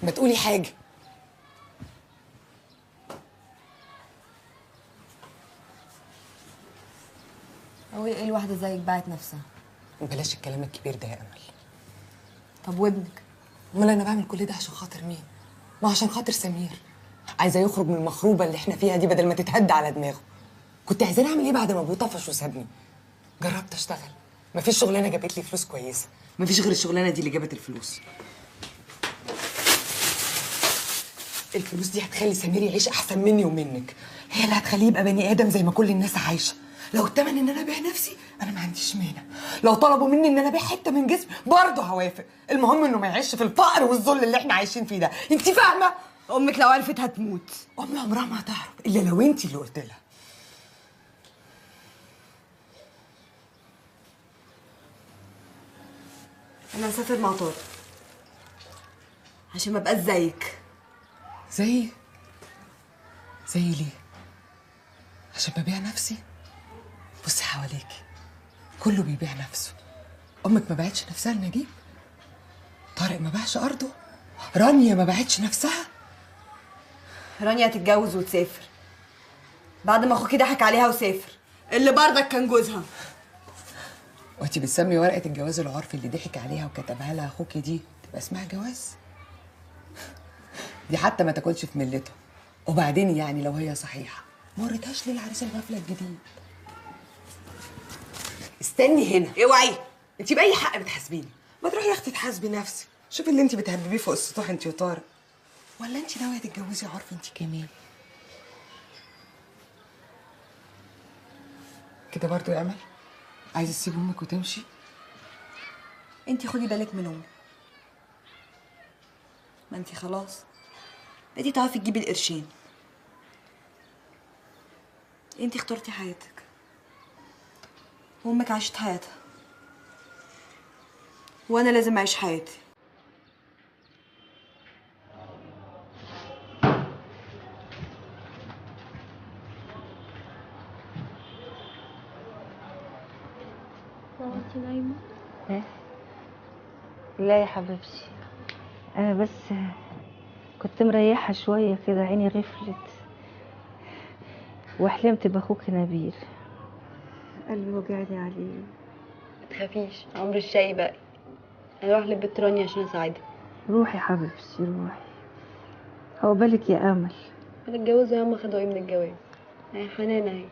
ما تقولي حاجة. هو ايه الواحدة زيك باعت نفسها؟ بلاش الكلام الكبير ده يا امل. طب وابنك؟ امال انا بعمل كل ده عشان خاطر مين؟ ما عشان خاطر سمير. عايزه يخرج من المخروبه اللي احنا فيها دي بدل ما تتهد على دماغه. كنت عايزاني اعمل ايه بعد ما ابوه طفش وسابني؟ جربت اشتغل، مفيش شغلانة جابت لي فلوس كويسة، مفيش غير الشغلانة دي اللي جابت الفلوس. الفلوس دي هتخلي سمير يعيش احسن مني ومنك، هي اللي هتخليه يبقى بني ادم زي ما كل الناس عايشه. لو التمن ان انا ابيع نفسي انا ما عنديش مانع، لو طلبوا مني ان انا ابيع حتة من جسمي برضه هوافق، المهم انه ما يعيش في الفقر والذل اللي احنا عايشين فيه ده، انت فاهمه؟ امك لو عرفت هتموت. امي عمرها ما هتعرف الا لو انت اللي قلت لها. انا هسافر مع طارق عشان ما ابقاش زيك. زي ليه؟ عشان ببيع نفسي؟ بصي حواليكي كله بيبيع نفسه. امك ما باعتش نفسها لنجيب، طارق ما باعش ارضه، رانيا ما باعتش نفسها. رانيا هتتجوز وتسافر بعد ما اخوكي ضحك عليها وسافر، اللي برضك كان جوزها. وانتي بتسمي ورقة الجواز العرفي اللي ضحك عليها وكتبها لها اخوكي دي تبقى اسمها جواز؟ دي حتى ما تاكلش في ملته. وبعدين يعني لو هي صحيحه ما وريتهاش ليه العريس الغفلة الجديد؟ استني هنا، اوعي. انت باي حق بتحاسبيني؟ ما تروحي يا اختي تحاسبي نفسك. شوفي اللي انت بتهببيه فوق السطوح انت وطارق. ولا انت ناوية تتجوزي عرفي انت كمان؟ كده برضو يا امل؟ عايزه تسيب امك وتمشي؟ انت خدي بالك من امك، ما انت خلاص بقيتي تعرفي تجيبي القرشين. انت اخترتي حياتك وامك عاشت حياتها، وانا لازم اعيش حياتي. انتي نايمة؟ لا يا حبيبتي، انا بس كنت مريحة شوية كده، عيني غفلت وحلمت باخوك نبيل. قلبي وجعني عليه. ما تخافيش، عمر الشاي باقي. انا اروح لبيت رانيا عشان اساعدها. روحي حبيبتي روحي. هو بالك يا امل؟ انا اتجوزها ياما خدوا ايه من الجواز؟ هي حنان اهي،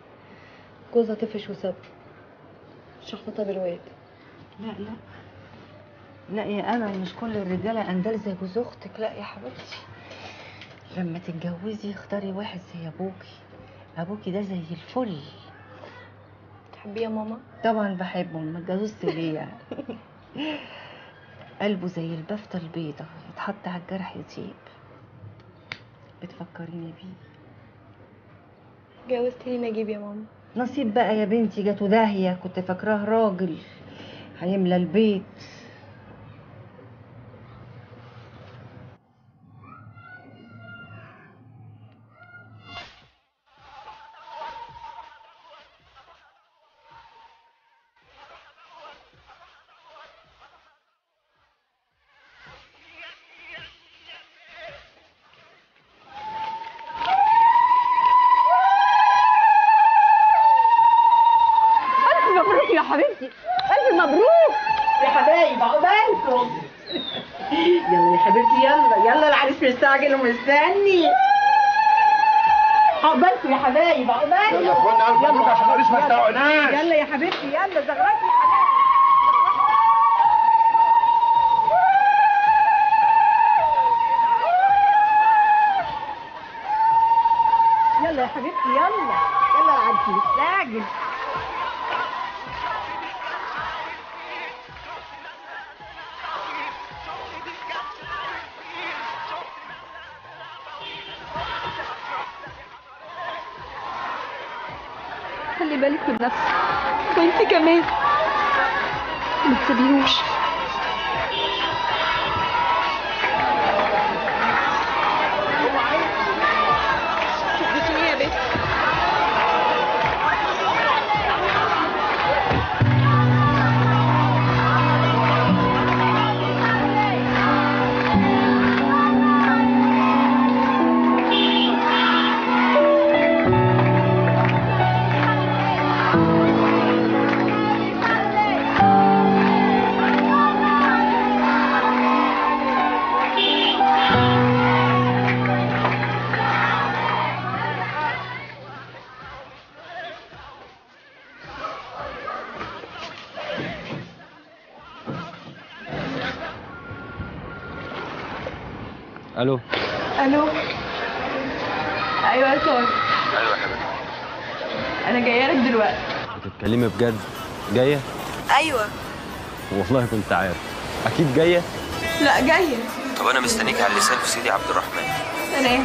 جوزها طفش وسابها، شحطتها بالواد. لا لا لا يا امل، مش كل الرجالة اندال زي جوز اختك. لا يا حبيبتي، لما تتجوزي اختاري واحد زي ابوكي. ابوكي ده زي الفل. تحبيه يا ماما؟ طبعا بحبه، ما اتجوزت ليه يعني؟ قلبه زي البفته البيضة، يتحط على الجرح يطيب. بتفكريني بيه. اتجوزتي ليه نجيب يا ماما؟ نصيب بقى يا بنتي، جاته داهية، كنت فاكراه راجل هيملى البيت. مستعجل ومستني. عقبالكم يا حبايب، عقبالكم. يلا يا اخوانا، الف مبروك عشان العريس ما يستوعناش. يلا يا حبيبتي، يلا زغرتي يا حبايبي. يلا يا حبيبتي، يلا يلا العريس مستعجل. خلي بالك من نفسك، وانت كمان ما تسيبيهوش. تبوسيني يا بنت. الو. الو. ايوه يا ساره. ايوه يا حبيبتي. انا جاية لك دلوقتي. بتتكلمي بجد؟ جاية؟ ايوه. والله كنت عارف. اكيد جاية؟ لا جاية. طب انا مستنيك على اللسان في سيدي عبد الرحمن. سلام.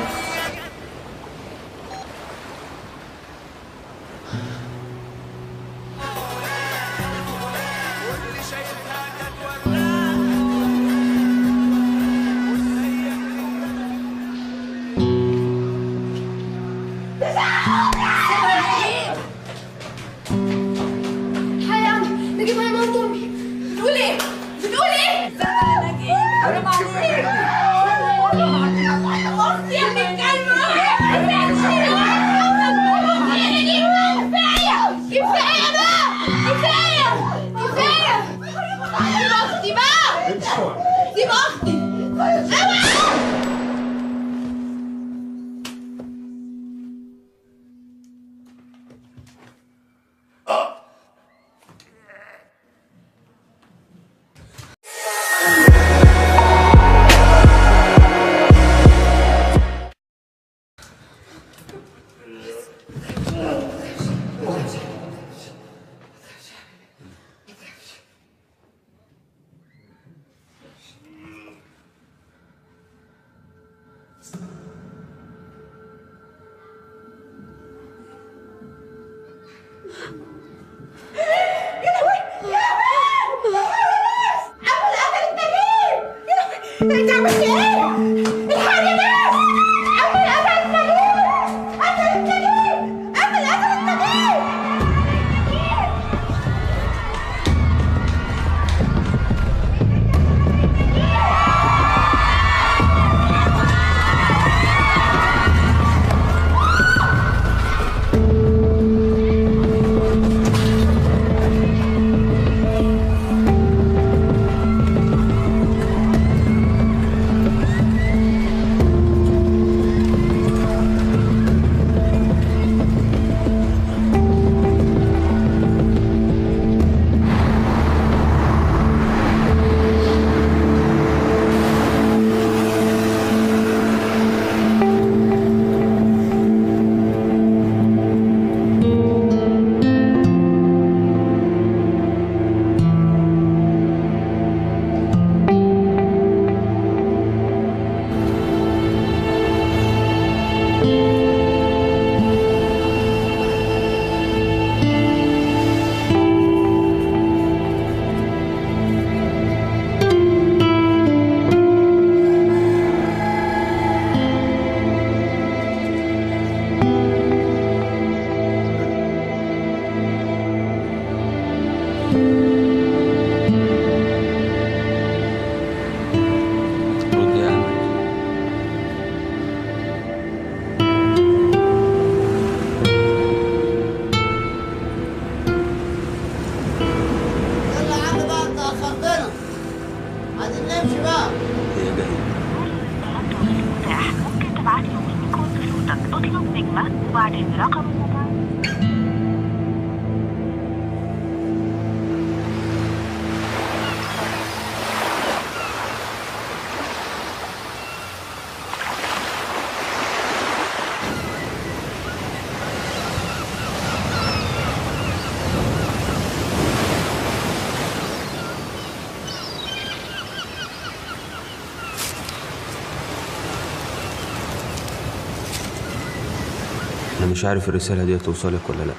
أنا مش عارف الرسالة دي هتوصلك ولا لأ.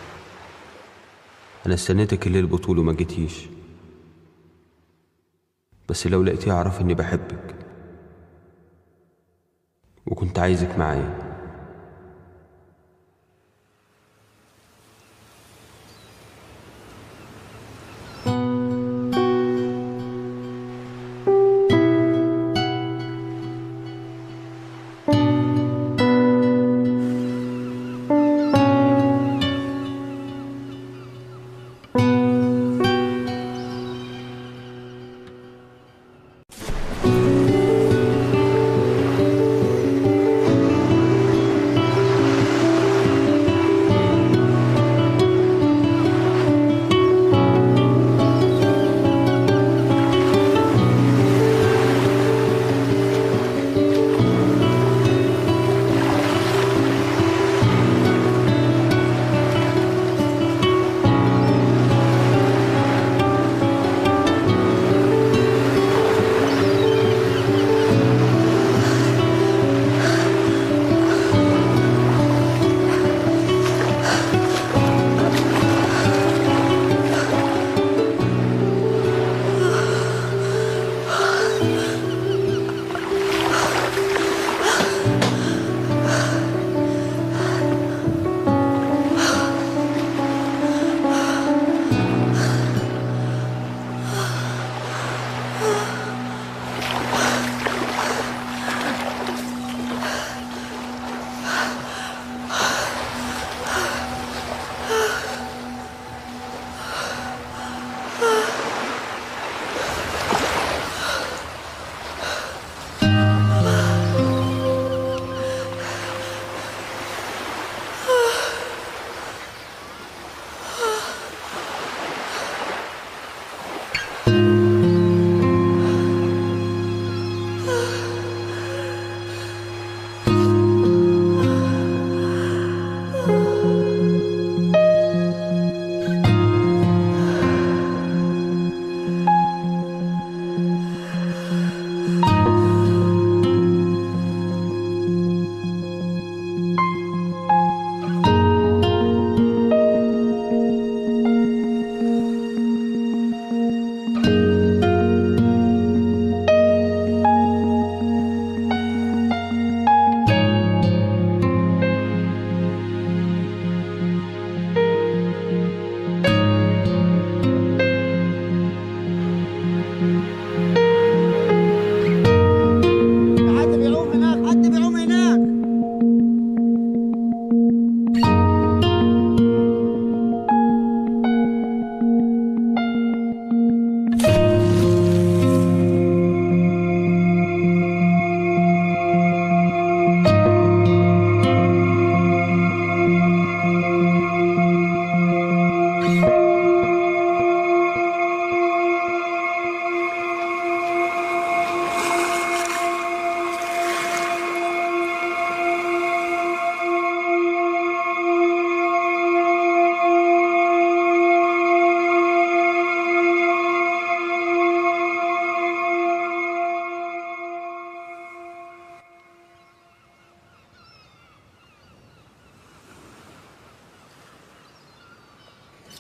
أنا استنيتك الليل بطول وما جيتيش، بس لو لقيتيها اعرف إني بحبك وكنت عايزك معايا.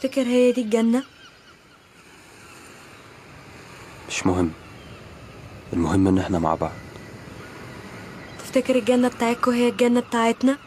تفتكر هي دي الجنة؟ مش مهم، المهم ان احنا مع بعض. تفتكر الجنة بتاعتكوا هي الجنة بتاعتنا؟